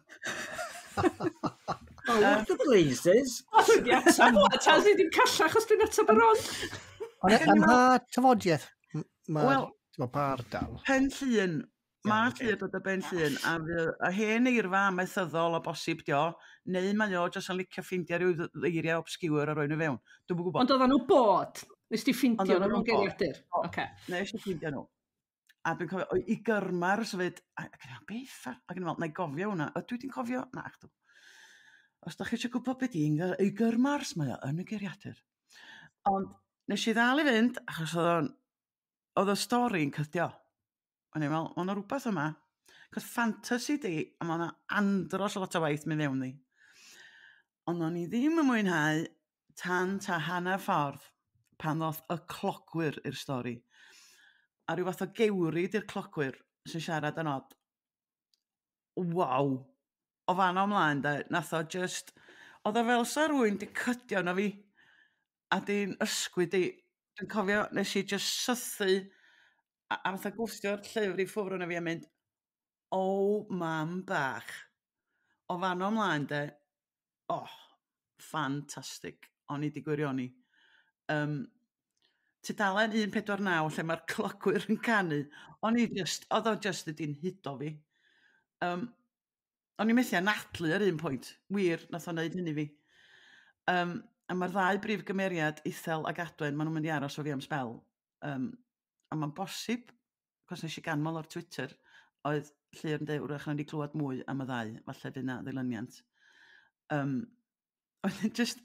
Speaker 3: Oh, what the blazes?
Speaker 1: O, dwi'n di atab o. Ta, dwi ddim callach os dwi'n atab yr on.
Speaker 5: Ond ym mha tafodiaeth mae'r
Speaker 2: Wel-
Speaker 5: ma pa ardal?
Speaker 2: Pen Llŷn. Mae
Speaker 5: Iawn, ocê.
Speaker 2: Llyr dod o Ben Llŷn, a, a hen eirfa amaethyddol o bosib dio, neu mae o jyst yn licio ffeindio rhyw eiriau obscure a roi nhw fewn. Dwi'm yn gwybod.
Speaker 1: Ond oedden nhw bod. Nes di
Speaker 2: Ond
Speaker 1: ffindio
Speaker 2: oedden
Speaker 1: nhw mewn
Speaker 2: nhw bod.
Speaker 1: geiriadur. Oce.
Speaker 2: Nes i ffeindio nhw. A dwi'n cofio, o, i gyrmar sefyd, a ac o'n i'n meddwl, beth ffa? Ac o'n i'n meddwl, na i gofio hwnna. Ydw i di'n cofio? Na, achdw. Os da chi eisiau gwybod beth di i gyrmars, mae o yn y geiriadur. Ond nes i ddal i fynd, achos oedd o'n, oedd y stori'n cydio. O'n i'n meddwl, mae yna rhywbeth yma. Cos fantasy di, a mae yna andros o lot o waith mynd fewn ni. Ond o'n i ddim yn mwynhau tan ta hanner ffordd pan ddoth y clogwyr i'r stori. A rhyw fath o gewri di'r clogwyr sy'n siarad yn od. Waw! O fan o ymlaen, de, nath o just. Oedd o fel sa rywun di cydio na fi a di'n ysgwyd i. Dwi'n cofio nes i just sythu a fatha gwthio'r llyfr i ffwrdd o'na fi a mynd, o mam bach. O fan o ymlaen de, oh, ffantastig. O'n i di gwirioni. Tudalen 149 lle mae'r clogwyr yn canu. O'n i just, oedd o just ydy'n hudo fi. O'n i methu anadlu ar un pwynt. Wir, nath o wneud hynny fi. A mae'r ddau brif gymeriad, Ithel ac Adwen, maen nhw'n mynd i aros o fi am sbel. A mae'n bosib, cos nes i ganmol ar Twitter, oedd Llyr yn dweud, wrach na ni clywed mwy am y ddau, falle fydd na ddilyniant. Oedd yn just,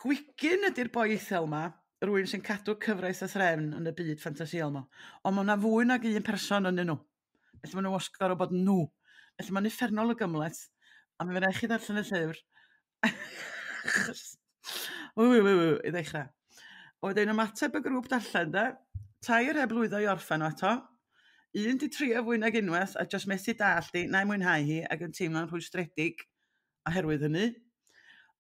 Speaker 2: gwigyn ydy'r boi Ithel ma, rhywun sy'n cadw cyfraith a threfn yn y byd ffantasïol ma. Ond mae yna fwy nag un person yn nhw. Felly maen nhw wastad gorfod bod nhw. Felly mae'n uffernol o gymhleth, a mi fydd rhaid chi ddarllen y llyfr. Achos, ww, ww, ww, i ddechrau. Wedyn ymateb y grŵp darllen, de, tair heb lwyddo i orffen o eto. Un di trio fwy nag unwaith a jyst methu dallt di, na'i mwynhau hi ac yn teimlo'n rhwystredig oherwydd hynny.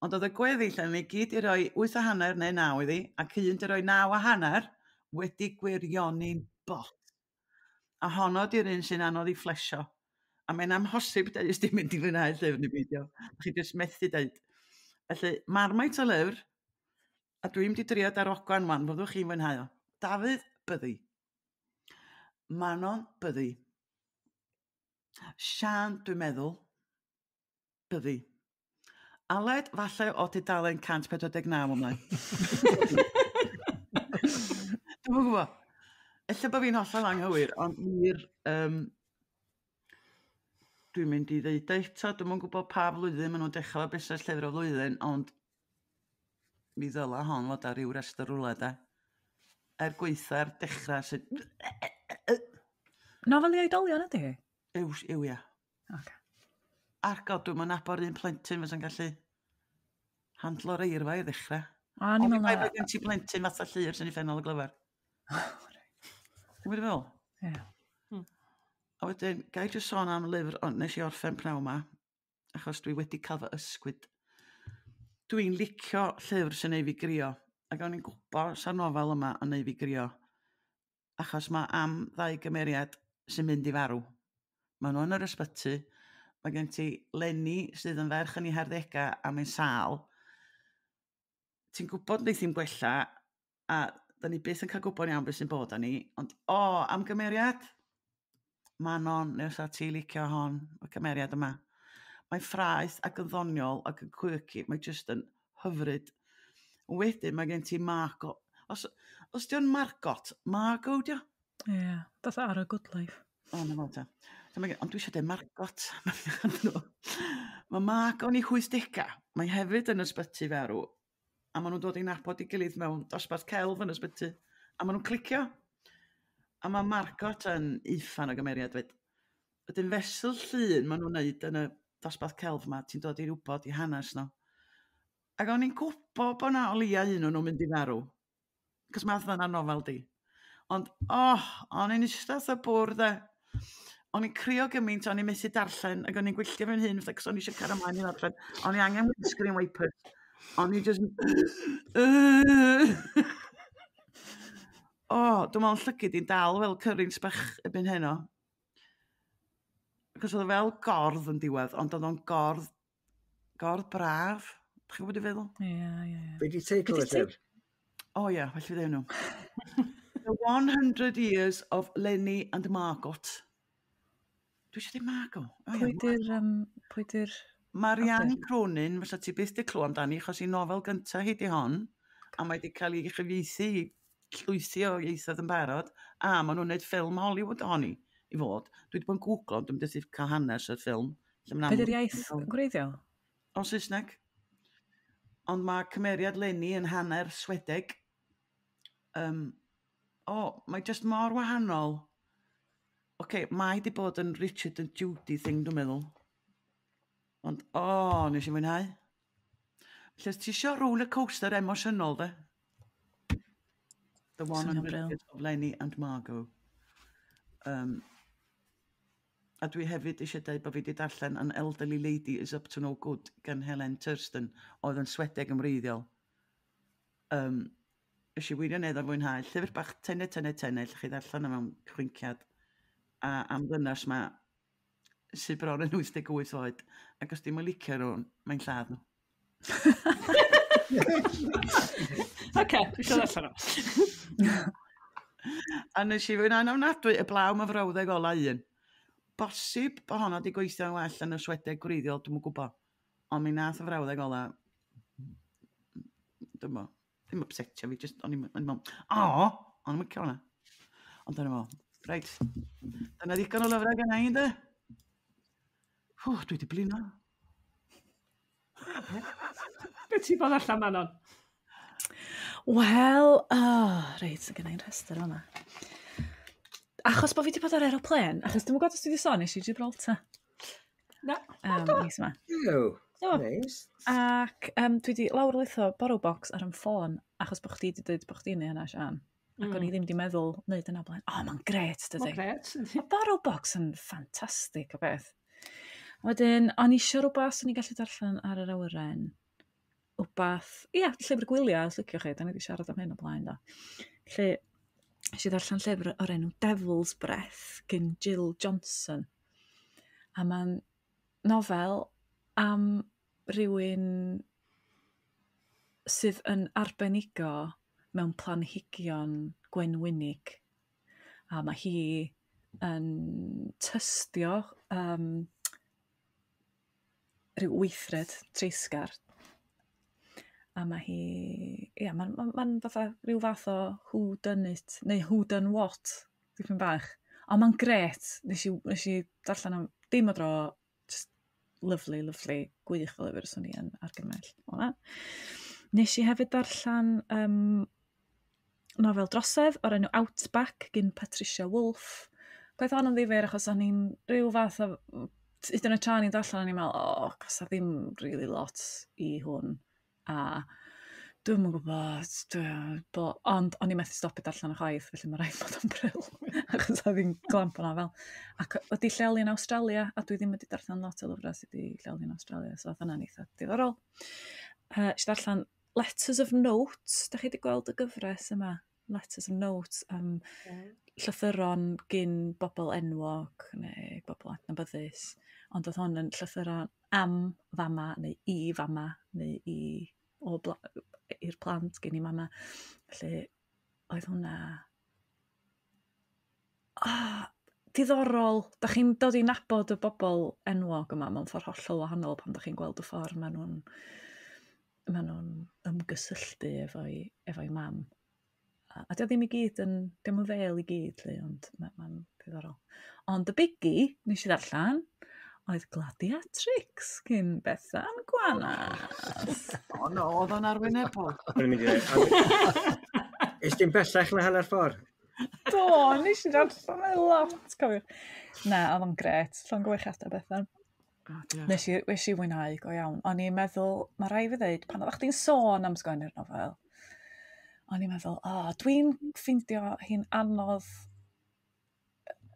Speaker 2: Ond oedd y gweddill yn ni gyd i roi 8.5 neu 9 iddi, ac un di roi 9.5 wedi gwirioni'n bot. A honno di'r un sy'n anodd i fflesio. A mae'n amhosib deud os ti'n mynd i fwynhau llyfr neu beidio. Chi jyst methu deud. Felly, Marmite o lyfr, a dwi'n mynd i drio darogan wan, fyddwch chi'n mwynhau o. Dafydd, byddi. Manon, byddi. Sian, dwi'n meddwl, byddi. Aled, falle o tudalen 149 ymlaen. Dwi'm yn gwybod. Ella bod fi'n hollol anghywir, ond wir, dwi'n mynd i ddeud eto, dwi'm yn gwybod pa flwyddyn maen nhw'n dechrau busnes llyfr o flwyddyn, ond mi ddyla hon fod ar ryw restr rwla de. Er gweitha'r dechrau sydd...
Speaker 4: Nofel i oedolion ydy hi?
Speaker 2: Yw, yw ia.
Speaker 4: Ocê.
Speaker 2: Argol, dwi'm yn nabod un plentyn fysa'n gallu handlo'r eirfa i ddechrau.
Speaker 4: O, ni'n
Speaker 2: Ond
Speaker 4: meddwl
Speaker 2: bai
Speaker 4: na...
Speaker 2: bod gen ti blentyn fatha Llyr sy'n uffernol o glyfar. Ti'n gwybod be dwi'n feddwl?
Speaker 4: Ie.
Speaker 2: A wedyn, ga i jyst sôn am lyfr, ond nes i orffen pnawn ma, achos dwi wedi cael fy ysgwyd. Dwi'n licio llyfr sy'n neud fi grio, ac o'n i'n gwybod sa'r nofel yma yn neud fi grio, achos mae am ddau gymeriad sy'n mynd i farw. Maen nhw yn yr ysbyty, mae gen ti Lenny sydd yn ferch yn ei harddegau a mae'n sâl. Ti'n gwybod wneith hi'm gwella, a da ni byth yn cael gwybod iawn beth sy'n bod â ni, ond o, am gymeriad, Manon, neu os ti licio hon, y cymeriad yma. Mae'n ffraeth ac yn ddoniol ac yn quirky, mae jyst yn hyfryd. Wedyn mae gen ti Margot. Os di o'n Margot, Margot di o?
Speaker 4: Ie, dath ar y Good Life.
Speaker 2: O, na fo ta. So Ond dwi eisiau dweud Margot. Mae Margot yn ei 80au. Mae hefyd yn ysbyty farw. A maen nhw'n dod i nabod ei gilydd mewn dosbarth celf yn ysbyty. A maen nhw'n clicio. A mae Margot yn uffan o gymeriad fyd. Wedyn fesul llun maen nhw'n neud yn y dosbarth celf yma, ti'n dod i wybod i hanes nhw. Ac o'n i'n gwybod bod na o leia un o'n nhw'n mynd i farw. Cos math yna'n nofel di. Ond, oh, o'n i'n eistedd wrth y bwrdd e. O'n i'n crio gymaint, o'n i'n methu darllen, ac o'n i'n gwylltio fy'n hun, fatha, cos o'n i eisiau cael ymlaen i ddarllen. O'n i angen windscreen wipers. O'n i just... O, dwi'n meddwl llygid i'n dal fel cyrrins bach erbyn heno. Cos oedd o fel gordd yn diwedd, ond oedd o'n gordd, gordd braf. Dach chi'n gwybod be dwi'n feddwl?
Speaker 4: Ie.
Speaker 3: Be di teitl
Speaker 4: Be
Speaker 3: y
Speaker 4: 'di
Speaker 3: llyfr?
Speaker 2: O ie, felly fi ddeud nhw. The 100 Years of Lenny and Margot. Dwi eisiau dweud Margot. O, ie,
Speaker 4: Pwy di'r... Pwy di'r...
Speaker 2: Marianne Cronin, fysa ti byth 'di clywed amdani, achos ei nofel gyntaf hi di hon, a mae wedi cael ei chyfieithu i llwythi o ieithoedd yn barod, a maen nhw'n gwneud ffilm Hollywood ohoni i fod. Dwi wedi bod yn googlo, ond dwi'n methu cael hanes o'r ffilm. Lle ma'n
Speaker 4: Be di'r
Speaker 2: amlwg-
Speaker 4: iaith gwreiddiol?
Speaker 2: O Saesneg. Ond mae cymeriad Lenny yn hanner Swedeg. O, mae jyst mor wahanol. Oce, mae di bod yn Richard and Judy thing, dwi'n meddwl. Ond, o, nes i fwynhau. Felly, os ti isio roller coaster emosiynol, de? The One
Speaker 4: Swnio'n
Speaker 2: Hundred
Speaker 4: bril.
Speaker 2: Years of Lenny and Margot. A dwi hefyd eisiau dweud bod fi wedi darllen An Elderly Lady is Up to No Good gan Helen Thurston, oedd yn Swedeg yn wreiddiol. Nes i wirioneddol fwynhau. Llyfr bach tene, tene, tene, lle chi ddarllen o mewn chwinciad. A am ddynas ma sydd bron yn 88 oed. Ac os dim yn licio nhw, mae'n lladd nhw.
Speaker 1: Oce, dwi eisiau ddarllen o.
Speaker 2: A nes i fwynhau'n ofnadwy y blaw ma frawddeg ola un. Bosib bod honna wedi gweithio'n well yn y Swedeg gwreiddiol, dwi'm yn gwybod. Ond mi nath y frawddeg ola, dwi'm bo, ddim upsetio fi, just o'n i'n meddwl, o, o'n i'n licio hwnna. Ond dyna fo. Reit, dyna ddigon o lyfrau gynna i, ynddo? Ww, dwi wedi blino.
Speaker 1: Be ti bod allan, Manon?
Speaker 4: Wel, oh, reit, so gynna i'n rhestr o'na. Achos bod fi wedi bod ar aeroplane, achos dwi'm yn gwybod os dwi wedi sôn, nes i Gibraltar.
Speaker 1: Na.
Speaker 4: Mis yma.
Speaker 3: Ew,
Speaker 4: Do.
Speaker 3: neis.
Speaker 4: Ac dwi wedi lawrlwytho BorrowBox ar 'y ffôn, achos bod chdi wedi dweud bod chdi'n neud hynna, Sian. Ac o'n i ddim wedi meddwl wneud yna blaen. O, mae'n gret, dydi?
Speaker 1: Mae'n gret.
Speaker 4: Mae BorrowBox yn ffantastig o beth. A wedyn, o'n i isio rhywbeth o'n i'n gallu darllen ar yr awyren. Wbath, ia, llyfr gwyliau, os liciwch chi, da ni wedi siarad am hyn o blaen, do. Lle, nes i ddarllen llyfr o'r enw Devil's Breath gan Jill Johnson. A mae'n nofel am rywun sydd yn arbenigo mewn planhigion gwenwynig. A mae hi yn tystio rhyw weithred treisgar. A mae hi, ia, mae'n ma fatha rhyw fath o who done it, neu who done what, dipyn bach. Ond mae'n grêt, nes i darllen am dim o dro, just lovely, lovely, gwych o lyfr, swn i yn argymell hwnna. Nes i hefyd darllen nofel drosedd o'r enw Outback gyn Patricia Wolf. Gwaith hon yn ddifyr achos o'n i'n rhyw fath o... Hyd yn oed tra o'n i'n darllen, o'n i'n meddwl, o, oh, cos ddim really lot i hwn. A dwi'm yn gwybod, ond o'n i'n methu stopio darllen y chwaith, felly mae rhaid bod o'n brill, achos oedd hi'n glamp o nofel. Ac wedi lleoli yn Awstralia, a dwi ddim wedi darllen lot o lyfrau sydd wedi lleoli yn Awstralia, so oedd hynna'n eitha diddorol. Nes i darllen Letters of Note, da chi wedi gweld y gyfres yma? Letters of Note, llythyron gyn bobl enwog neu bobl adnabyddus. Ond oedd hwn yn llythyron am fama neu i fama neu i o i'r plant gen i mama. Felly oedd hwnna diddorol. Da chi'n dod i nabod y bobl enwog yma mewn ffordd hollol wahanol pan da chi'n gweld y ffordd maen nhw'n ymgysylltu efo'i mam. A dio ddim i gyd yn, dim yn fel i gyd, lle, ond mae'n diddorol. Ond y biggie, nes i ddarllen, oedd Gladiatrix gyn Bethan Gwanas.
Speaker 2: O no, oedd o'n arwynebol.
Speaker 3: O'n i'n mynd i ddweud, Is dim bellach na hanner ffordd?
Speaker 4: Do, nes i ddarllen e lot, cofiwch. Na, oedd o'n grêt. Llongyfarchiadau, Bethan.
Speaker 2: O, diolch.
Speaker 4: Nes i fwynhau go iawn. O'n i'n meddwl, mae rhaid fi ddeud, pan oeddech chdi'n sôn am sgwennu'r nofel, o'n i'n meddwl, o, oh, dwi'n ffeindio hi'n anodd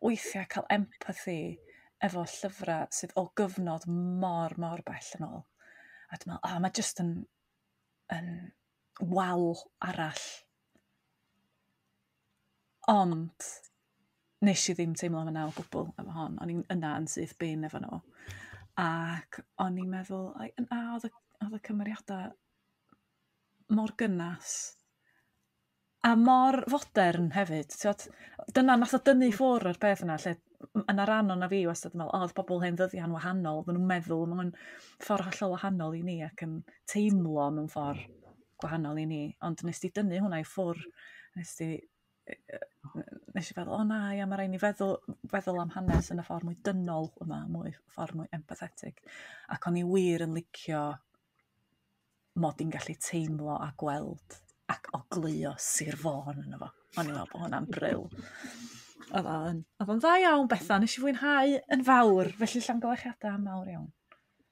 Speaker 4: weithiau cael empathy efo llyfrau sydd o gyfnod mor, mor bell yn ôl. A dwi'n meddwl, o, oh, mae jyst yn wal arall. Ond nes i ddim teimlo am yna o gwbl efo hon. O'n i'n yna yn syth bin efo nhw. Ac o'n i'n meddwl, ai, na, oedd y cymeriadau mor gynnas a mor fodern hefyd. T'wod, dyna nath o dynnu ffwrdd o'r peth yna, lle yna ran o'na fi wastad yn meddwl, o, oedd bobl hen ddyddiau'n wahanol, oedden nhw'n meddwl mewn ffordd hollol wahanol i ni ac yn teimlo mewn ffordd gwahanol i ni. Ond nes di dynnu hwnna i ffwrdd, nes i feddwl, o na, ia, mae rhaid ni feddwl am hanes yn y ffordd mwy dynol yma, ffordd mwy empathetig. Ac o'n i wir yn licio mod i'n gallu teimlo a gweld ac ogleuo Sir Fôn yno fo. O'n i'n meddwl bod hwnna'n brill. Oedd o'n dda iawn, Bethan, nes i fwynhau yn fawr, felly llongyfarchiadau mawr iawn.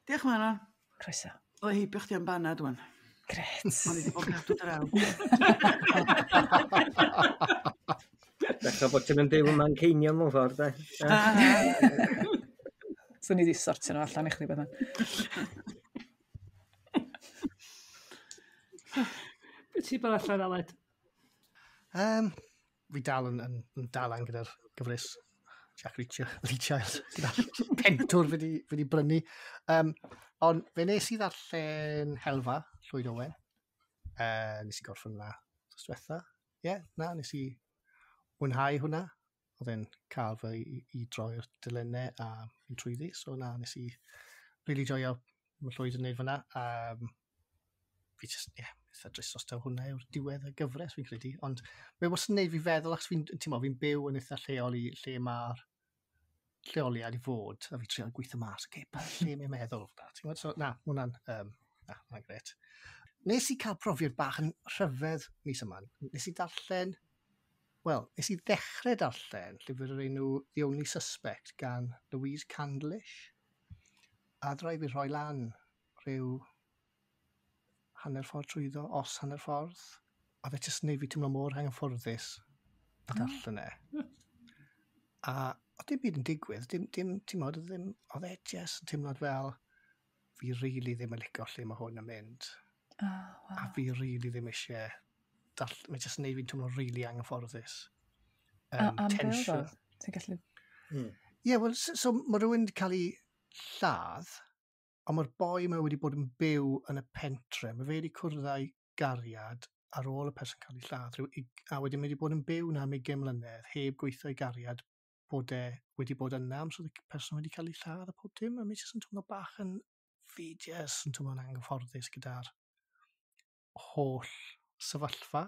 Speaker 2: Diolch, Manon.
Speaker 4: Croeso.
Speaker 2: Oedd heibio chdi am banad, wan.
Speaker 4: Grêt.
Speaker 2: O'n i wedi bod yn cadw draw.
Speaker 3: Dechrau bod ti'n yn byw yn Manceinion mewn ffordd, de.
Speaker 4: So ni wedi sortio nhw allan i chdi, Bethan.
Speaker 1: Be ti bod allan, Aled?
Speaker 5: Fi dal yn dalan gyda'r gyfres Jack Reacher, Lee Child, gyda'r pentwr fi di brynu. Ond fe nes i ddarllen Helfa, Llwyd Owen. Nes i gorffen hwnna dros diwetha. Ie, yeah, na, nes i mwynhau hwnna. Oedd e'n cael fy i droi'r dilynau a mynd trwyddi. So na, nes i really joio mae Llwyd yn neud fyna. Fi just, ie, yeah, eitha drist os taw hwnna yw'r diwedd y gyfres fi'n credu. Ond mae wastad yn neud fi feddwl, achos fi'n, ti'n fi'n byw yn eitha lleol i lle mae'r lleoliad i fod, a fi trio gweithio mas, okay, pa lle mae'n meddwl hwnna, ti'n gwbod? So, na, hwnna'n, na, hwnna'n grêt. Nes i cael profiad bach yn rhyfedd mis yma. Nes i darllen, wel, nes i ddechrau darllen llyfr o'r enw The Only Suspect gan Louise Candlish. A drai fi rhoi lan rhyw hanner ffordd trwyddo, os hanner ffordd. A fe jyst yn neud fi teimlo mor anghyfforddus a darllen e. A oedd dim byd yn digwydd, dim, ti'n modd, oedd ddim, oedd e jyst yn teimlad fel, fi really ddim yn licio lle mae hwn yn mynd.
Speaker 4: Oh,
Speaker 5: A
Speaker 4: wow.
Speaker 5: fi really ddim eisiau, mae jyst yn neud fi'n teimlo really anghyfforddus.
Speaker 4: Am be oedd o?
Speaker 5: Tension.
Speaker 4: Ti'n gallu.
Speaker 5: Ie, yeah, wel, so mae rhywun wedi cael ei lladd, ond mae'r boi yma wedi bod yn byw yn y pentre. Mae fe wedi cwrdd â'i gariad ar ôl y person cael ei lladd, a wedyn mae wedi bod yn byw na am 20 mlynedd, heb gweithio i gariad bod e wedi bod yna am so y person wedi cael ei lladd a pob dim, a mae jyst yn teimlo bach yn fi jyst yn teimlo'n anghyfforddus gyda'r holl sefyllfa.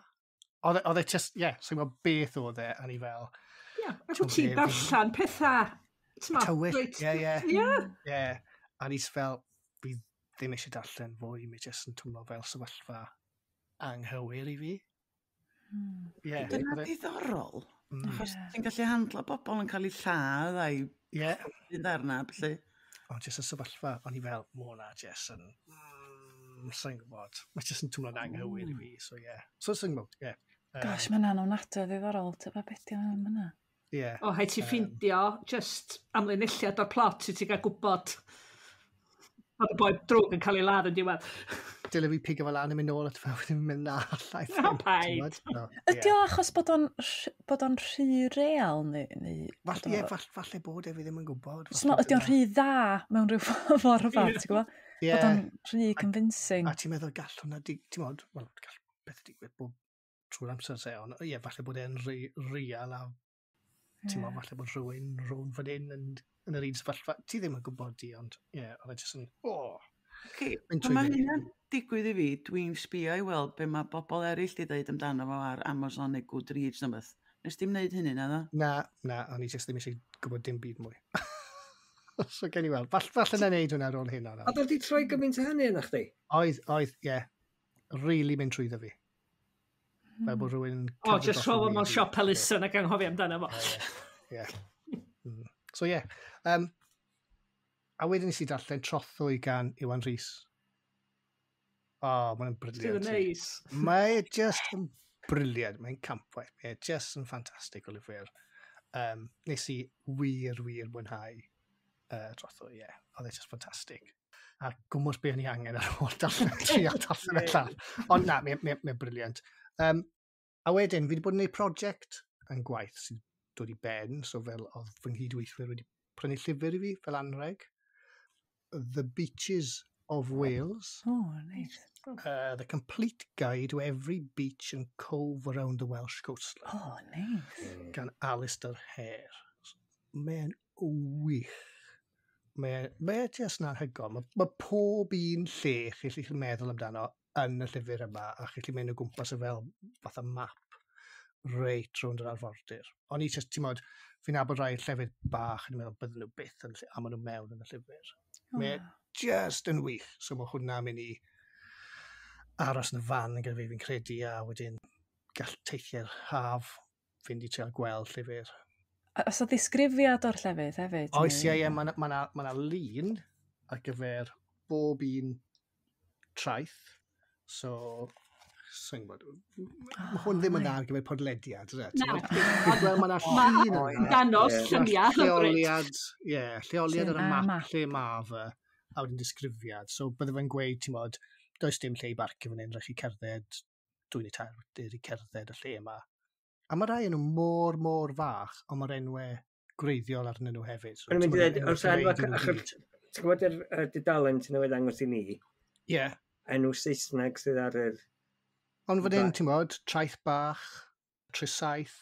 Speaker 5: Oedd e just, ie, yeah, so i'n gwybod beth oedd e, a ni fel...
Speaker 1: Ie, yeah, ac wyt ti'n darllen pethau.
Speaker 5: Tywyll, ie, ie. Ie, a ni fel, fi ddim eisiau darllen fwy, mi jyst yn teimlo fel sefyllfa anghywir i fi.
Speaker 2: Yeah, dyna diddorol. Achos ti'n gallu handlo bobl yn cael eu lladd a'i un darna, felly.
Speaker 5: Ond jyst y sefyllfa, o'n i fel, ma hwnna jyst yn... Sa'n gwybod. Mae jyst yn teimlo'n anghywir i fi, so ie. Yeah. So sa'n gwybod, ie. Yeah.
Speaker 4: Gosh, mae hwnna'n ofnadwy o ddiddorol. Tyba beth di am hynna?
Speaker 5: Ie.
Speaker 1: O, haid ti ffindio just amlinelliad o'r plot i ti gael gwybod bod y boi drwg yn cael ei ladd yn diwedd.
Speaker 5: Dyle fi pigo fel lan yn mynd nôl at fel wedyn mynd na allai.
Speaker 1: Na, paid.
Speaker 4: Ydy o achos bod o'n rhy real neu
Speaker 5: Falle, falle bod e, fi ddim yn gwybod.
Speaker 4: Ydy o'n rhy dda mewn rhyw ffordd o fath, ti'n gwybod? Bod o'n rhy convincing.
Speaker 5: A ti'n meddwl gall hwnna, ti'n meddwl, wel, gall beth digwydd bob trwy'r amser se, ond ie, falle bod e'n rhy real a ti'n meddwl, falle bod rhywun rhwng fan hyn yn yr un sefyllfa. Ti ddim yn gwybod di, ond ie, oedd e jyst yn, oh.
Speaker 2: Okay. Pan mae hynna'n digwydd i fi, dwi'n sbio i weld be mae bobl eraill di dweud amdano fo ar Amazon neu Goodreads neu beth. Nes dim wneud hynny, na ddo?
Speaker 5: Na, o'n i jyst ddim eisiau gwybod dim byd mwy. So gen i weld, falle na wneud hwnna ar ôl hyn.
Speaker 3: A oedd di troi gymaint o hynny yna chdi?
Speaker 5: Oedd, ie. Really mynd trwyddo fi. Fel bod rhywun...
Speaker 1: O, just rho fo mewn siop elusen ac anghofio amdano fo.
Speaker 5: Ie. So ie. A wedyn nes i darllen Trothwy gan Iwan Rhys. O, mae'n brilliant.
Speaker 1: Sydd yn neis.
Speaker 5: Mae just yn brilliant. Mae'n campwaith. Mae just yn ffantastig o lyfr. Nes i wir mwynhau Trothwy, ie. Oedd e just ffantastig. A gwmws be o'n i angen ar ôl darllen trio darllen y llall. Ond na, mae'n brilliant. A wedyn, fi wedi bod yn gwneud prosiect yn gwaith sydd dod i ben, so fel oedd fy nghydweithwyr wedi prynu llyfr i fi fel anreg. The Beaches of Wales.
Speaker 4: Oh, nice.
Speaker 5: The Complete Guide to Every Beach and Cove Around the Welsh Coastline.
Speaker 4: Oh, nice.
Speaker 5: Gan Alistair Hare. Mae'n wych. Mae jyst yn anhygoel. Mae pob un lle chi'n gallu meddwl amdano yn y llyfr yma, a chi'n gallu mynd o gwmpas y fel fatha map reit rownd yr arfordir. O'n i jyst, ti'n modd, fi'n nabod rai llefydd bach, yn meddwl bydden nhw byth yn, a maen nhw mewn yn y llyfr. Oh. Mae just yn wych. So mae hwnna'n mynd i aros yn y fan gyda fi, fi'n credu, a wedyn gall teithio'r haf fynd i treial gweld llyfr.
Speaker 4: Oes o ddisgrifiad o'r llefydd hefyd?
Speaker 5: Oes, ie, mae yna lun ar gyfer bob un traeth. So, sa'n gwybod, mae hwn ddim yn dda ar gyfer podlediad, is it?
Speaker 1: Na.
Speaker 5: Wel, mae yna llun yna.
Speaker 1: Danos lluniau.
Speaker 5: Lleoliad, ie, lleoliad ar y map lle mae fe, a wedyn disgrifiad. So, bydde fe'n gweud, ti'n bod, does dim lle i barcio fan hyn, rhaid chi cerdded 2 neu 3 milltir i cerdded y lle yma. A mae rai yn nhw mor, mor fach, ond mae'r enwau gwreiddiol arnyn nhw hefyd.
Speaker 3: So, ti'n mynd i ddweud, ti'n gwybod yr dudalen ti'n newydd ddangos i ni?
Speaker 5: Ie.
Speaker 3: Enw Saesneg sydd ar yr...
Speaker 5: Ond fan hyn, ti'n bod, Traeth Bach, Tresaith,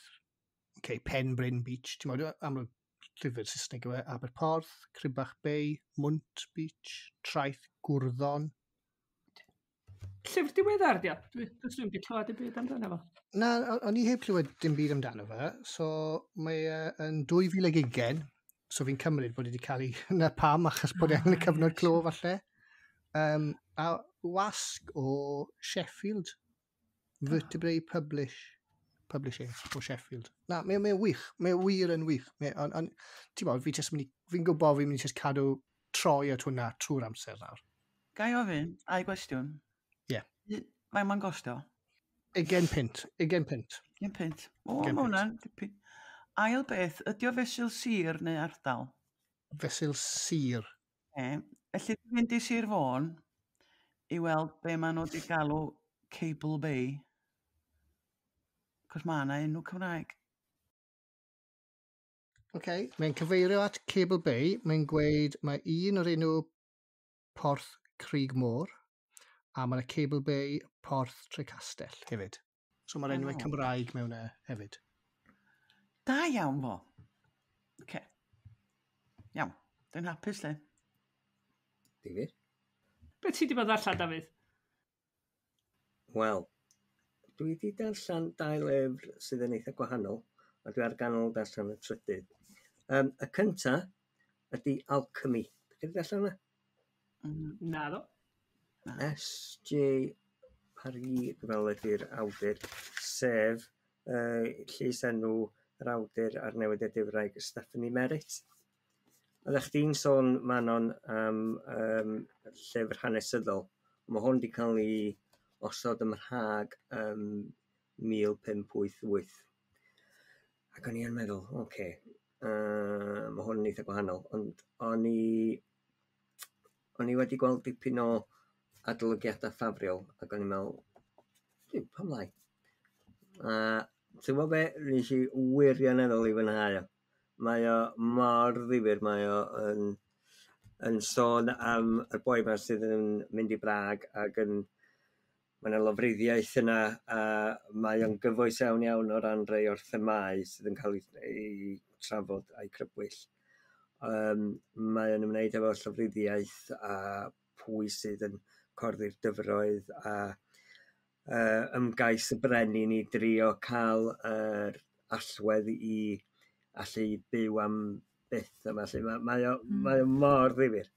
Speaker 5: okay, Penbryn Beach, ti'n bod, amlwg llyfr Saesneg yw e, Aberporth, Cribach Bay, Mwnt Beach, Traeth Gwrddon.
Speaker 1: Llyfr diweddar, di o? Dwi'n wedi clywed dim byd amdano fo.
Speaker 5: Na, o'n i heb clywed dim byd amdano fe, so mae yn 2020, so fi'n cymryd bod wedi cael ei... Na pam, achos bod e yn y cyfnod clo falle. A wasg o Sheffield, Vertebrae Publishing o Sheffield. Na, mae'n wych, mae'n wir yn wych. Ti'n bod, fi'n gwybod fi'n mynd i just cadw troi at hwnna trwy'r amser nawr.
Speaker 2: Ga i ofyn, a'i gwestiwn?
Speaker 5: Ie. Yeah.
Speaker 2: Mae'n ma'n gostio?
Speaker 5: 20 punt. 20 punt.
Speaker 2: 20 punt. O, mae hwnna'n dipyn. Ail beth, ydy o fesul sir neu ardal?
Speaker 5: Fesul sir.
Speaker 2: E, felly dwi'n mynd i Sir Fôn i weld be maen nhw wedi galw Cable Bay. Cos mae yna enw Cymraeg.
Speaker 5: OK, mae'n cyfeirio at Cable Bay. Mae'n gweud mae un o'r enw Porth Crug Môr, a mae yna Cable Bay Porth Trecastell hefyd. So mae'r enwau Cymraeg mewn e hefyd.
Speaker 2: Da iawn fo. OK. Iawn. Dwi'n hapus le.
Speaker 3: Difyr.
Speaker 1: Be ti wedi bod allan, Dafydd?
Speaker 3: Wel, dwi wedi darllen dau lyfr sydd yn eitha gwahanol, a dwi ar ganol darllen y trydydd. Y cynta ydy Alchemy. Dych chi wedi darllen hwnna?
Speaker 1: Na ddo.
Speaker 3: S.J. Parry, dwi'n meddwl ydy'r awdur, sef llys enw yr awdur a'r newyddiadurwraig Stephanie Merritt. Oeddech chdi'n sôn, Manon, am llyfr hanesyddol. Mae hwn wedi cael ei osod ym Mhrag 1588. Ac o'n i yn meddwl, oce, okay, mae hwn yn eitha gwahanol. Ond o'n i wedi gweld dipyn o adolygiadau ffafriol, ac o'n i'n meddwl, duw, pam lai? A ti'n gwybod be, nes i wirioneddol i fwynhau o. Mae o mor ddifyr, mae o yn sôn am y boi 'ma sydd yn mynd i Brag ac yn mae yna lofruddiaeth yna, a mae o'n gyfoes iawn iawn o ran rhai o'r themâu sydd yn cael ei trafod a'i crybwyll. Mae o'n ymwneud efo llofruddiaeth a pwy sydd yn corddi'r dyfroedd a ymgais y brenin i drio cael yr allwedd i allu byw am byth a ballu. Mae o mor ddifyr.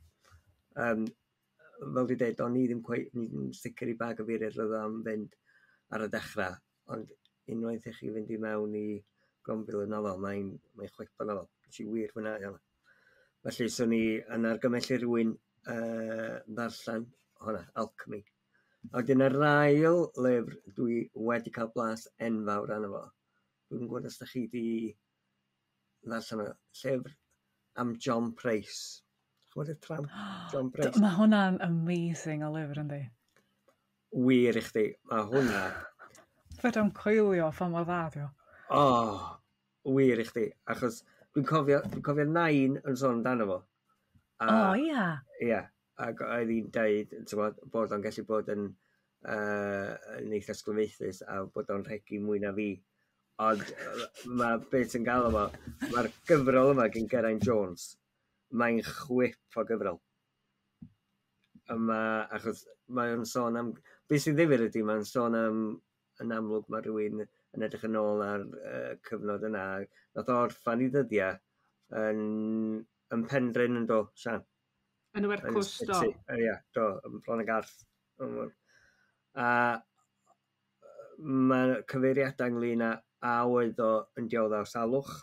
Speaker 3: Fel dwi'n dweud, o'n i ddim cweit yn sicr i ba gyfeiriad roedd o am fynd ar y dechrau, ond unwaith i chi fynd i mewn i grombil y nofel, mae'n chwip o nofel. Nes i wir fwynhau hwnna. Felly, swn i yn argymell i rywun ddarllen hwnna, Alchemy. A wedyn yr ail lyfr dwi wedi cael blas enfawr arno fo. Dwi'm yn gwybod os da chi 'di ddarllen o. Llyfr am John Price. Ch'mod y tramp John Price?
Speaker 4: Mae hwnna'n amazing o lyfr, yndi?
Speaker 3: Wir i chdi, mae hwnna...
Speaker 4: Fedrai'm coelio pha mor dda 'di o.
Speaker 3: O, wir i chdi, achos dwi'n cofio nain yn sôn amdano fo.
Speaker 4: O, ia?
Speaker 3: Ia, ac oedd hi'n deud, t'mod, bod o'n gallu bod yn eitha sglyfaethus a bod o'n rhegi mwy na fi. Ond mae beth sy'n gael yma, mae'r gyfrol yma gen Geraint Jones, mae'n chwip o gyfrol. Yma, achos mae'n sôn am, beth sy'n ddifyr ydy, mae'n sôn am, yn amlwg mae rhywun yn edrych yn ôl ar cyfnod yna. Nath o orffan i ddyddiau yn Penrhyn yn do, Sian?
Speaker 1: Yn y Wercws, do.
Speaker 3: Ia, do, yn Bron y Garth. A mae cyfeiriadau ynglyn â a oedd o yn dioddef o salwch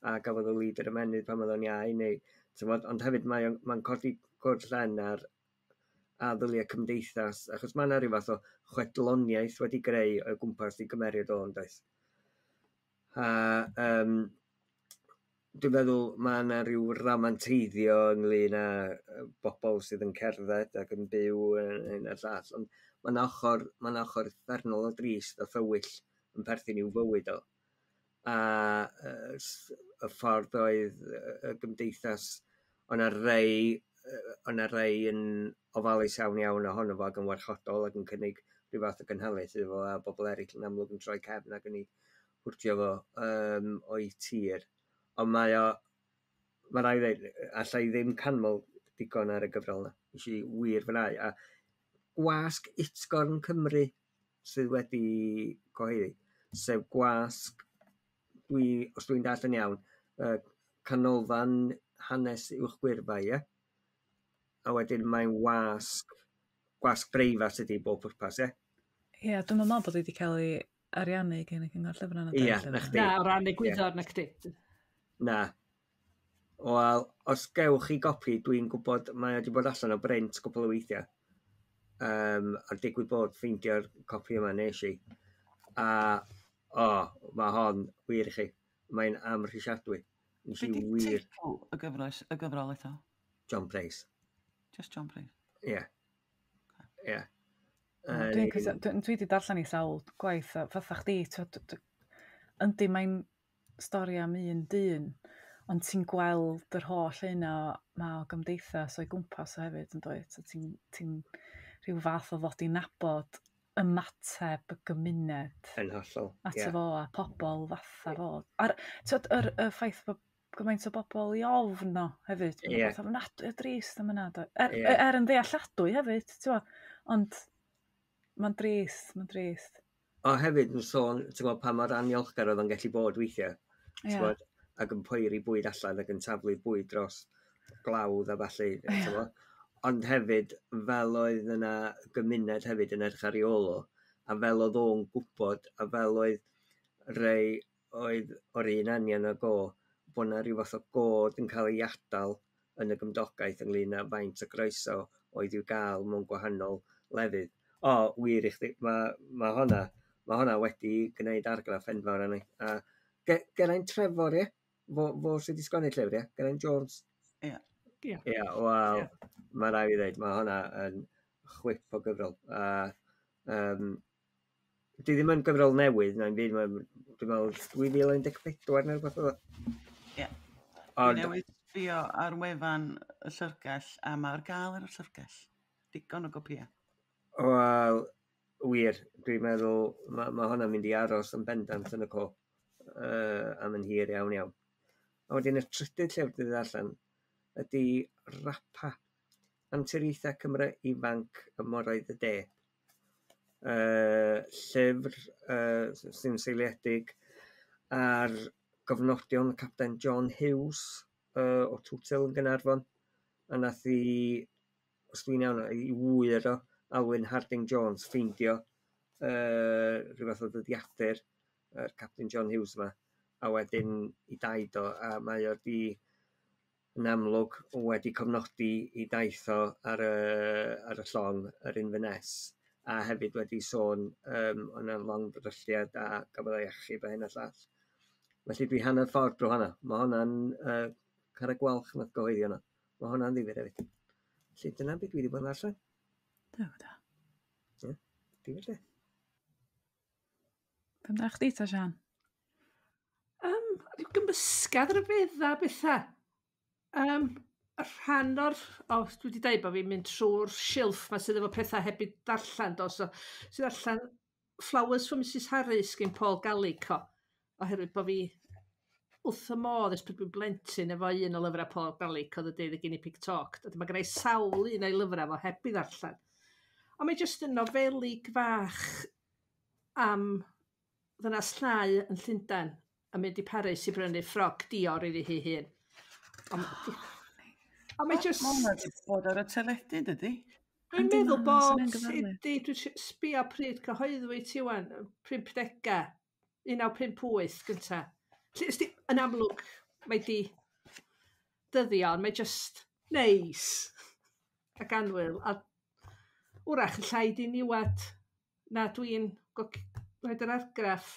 Speaker 3: a gafodd o lid yr ymennydd pan oedd o'n iau, neu, t'mod, ond hefyd mae'n codi cwrdd llen ar a ddylia cymdeithas, achos mae yna rhyw fath o chwedloniaeth wedi greu o'i gwmpas i gymeriad o, yn does? A dwi'n meddwl mae yna rhyw ramanteiddio ynglyn â bobl sydd yn cerdded ac yn byw yn y llall, ond mae yna ochr uffernol o drist a thywyll yn perthyn i'w fywyd o. A y ffordd oedd y gymdeithas, o'na rei yn ofalus iawn iawn ohono fo ac yn warchodol ac yn cynnig rhyw fath o gynhaliaeth iddo fo, a bobl eraill yn amlwg yn troi cefn ac yn ei hwrtio fo o'i tir. Ond mae rhaid i ddweud, alla i ddim canmol digon ar y gyfrol yna. Nes i wir fwynhau. A gwasg Utgorn Cymru sydd wedi cyhoeddi, sef gwasg, os dwi'n dallt yn iawn, Canolfan Hanes Uwchgwyrfai, ie? A wedyn mae'n gwasg breifat ydy bob pwrpas, ie?
Speaker 4: Ie, dwi'n meddwl bod wedi cael ei ariannu gen y Cyngor Llyfrau.
Speaker 3: Ie, na chdi.
Speaker 1: Na, o ran egwyddor, na chdi.
Speaker 3: Na. Wel, os gewch chi gopi, dwi'n gwybod, mae wedi bod allan o brint cwpl o weithiau. A digwydd bod ffeindio'r copi yma nes i. A, mae hon, wir i chi, mae'n amhrisiadwy. Nes i
Speaker 2: Be 'di
Speaker 3: wir...
Speaker 2: teitl y gyfrol eto?
Speaker 3: John Price.
Speaker 2: Just John Price?
Speaker 3: Ie. Ie.
Speaker 4: Dwi wedi darllen i sawl gwaith, a fatha chdi, yndi mae'n stori am un dyn, ond ti'n gweld yr holl un o, ma o gymdeithas o'i gwmpas o hefyd, yn dweud. So ti'n rhyw fath o ddod i nabod ymateb y gymuned.
Speaker 3: Yn hollol,
Speaker 4: Ato fo a pobl fatha fo. A'r y ffaith bod gymaint o bobl i ofn o hefyd. Mae'n rhywbeth ofnadwy o drist am yna. Do. Er, er yn ddealladwy hefyd, ti'n gwbod, ond mae'n drist, mae'n drist.
Speaker 3: O hefyd yn sôn, ti'n gwybod, pa mor aniolchgar oedd o'n gallu bod weithiau. Ti'n gwbod, ac yn poeri bwyd allan ac yn taflu bwyd dros glawdd a ballu, ti'n gwbod. Ond hefyd, fel oedd yna gymuned hefyd yn edrych ar ei ôl o, a fel oedd o'n gwybod, a fel oedd rei oedd o'r un anian ag o, bod 'na ryw fath o god yn cael ei adael yn y gymdogaeth ynglyn â faint o groeso oedd i'w gael mewn gwahanol lefydd. O, wir i chdi, ma honna wedi gwneud argraff enfawr arni. A Geraint Trefor, ie? Fo sydd wedi sgwennu'r llyfr, ie? Geraint Jones.
Speaker 2: Ie.
Speaker 1: Ie.
Speaker 3: Ie, wel, mae rhaid i ddweud, mae honna yn chwip o gyfrol. A, di ddim yn gyfrol newydd, na'n byd, dwi'n meddwl 2014 neu rhywbeth oedd o.
Speaker 2: Ie.
Speaker 3: Ond,
Speaker 2: Dwi newydd sbio ar wefan y llyfrgell a mae ar gael ar y llyfrgell. Digon o gopïau.
Speaker 3: Wel, wir, dwi'n meddwl ma hwnna'n mynd i aros yn bendant yn y co am yn hir iawn iawn. A wedyn y trydydd llyfr dwi 'di ddarllen ydy Rapa, Anturiaethau Cymru Ifanc y Moroedd y De. Llyfr sy'n seiliedig ar gofnodion Capten John Hughes o Twtil yn Gaernarfon. A nath i, os dwi'n iawn, i ŵyr o, Alwyn Harding Jones, ffeindio rhyw fath o ddyddiadur yr Captain John Hughes yma, a wedyn i daid o, a mae o di yn amlwg wedi cofnodi i daith o ar y llong yr Inverness, a hefyd wedi sôn o'na long ddrylliad a gafodd ei achub a hyn a llall. Felly dwi hanner ffordd drwy hwnna. Mae hwnna'n Carreg Gwalch nath gyhoeddi hwnna. Mae hwnna'n ddifyr hefyd. Felly dyna beth dwi wedi bod yn darllen.
Speaker 4: Duw da.
Speaker 3: Ie, difyr de.
Speaker 4: Be amdano chdi ta, Sian?
Speaker 1: Rhyw gymysgedd rhyfedda bethau. Rhan o'r... O, dwi wedi dweud bod fi'n mynd trwy'r silff ma sydd efo pethau heb i darllen, do. So, sydd allan Flowers for Mrs Harris gen Paul Gallico. Oherwydd bod fi wrth y modd ers pryd dwi'n blentyn efo un o lyfrau Paul Gallico, The Day the Guinea Pig Talked. A mae gen i sawl un o'i lyfrau fo heb i ddarllen. Ond mae jyst yn nofelig fach am ddynas llai yn Llundain a mynd i Paris i brynu ffrog Dior iddi hi hun. Ond mae jyst.
Speaker 2: Mae hwnna wedi bod ar y teledu, dydy?
Speaker 1: Dwi'n
Speaker 4: Yndi,
Speaker 1: meddwl
Speaker 4: ma'
Speaker 1: bod
Speaker 4: swnio'n gyfarwydd.
Speaker 1: ydi, dwi'n sbio pryd cyhoeddwyd ti wan, 50au, 1958 gynta. Lle, ysdi, yn amlwg, mae di dyddio, ond mae just neis ac annwyl. A wrach yn llai diniwad na dwi'n rhoid yr argraff.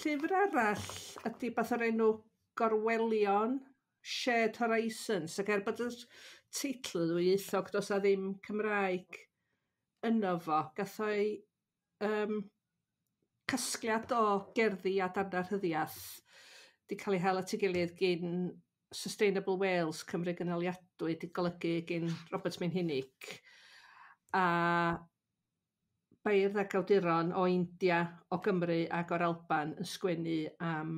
Speaker 1: Llyfr arall ydy beth o'r enw Gorwelion, Shared Horizons, ac er bod y teitl ddwyieithog, does 'na ddim Cymraeg yno fo, gath o'i casgliad o gerddi a darnau rhyddiaeth di cael ei hel at ei gilydd gyn Sustainable Wales, Cymru Gynaliadwy, di golygu gyn Robert Minhinnick, a beirdd ac awduron o India, o Gymru ac o'r Alban yn sgwennu am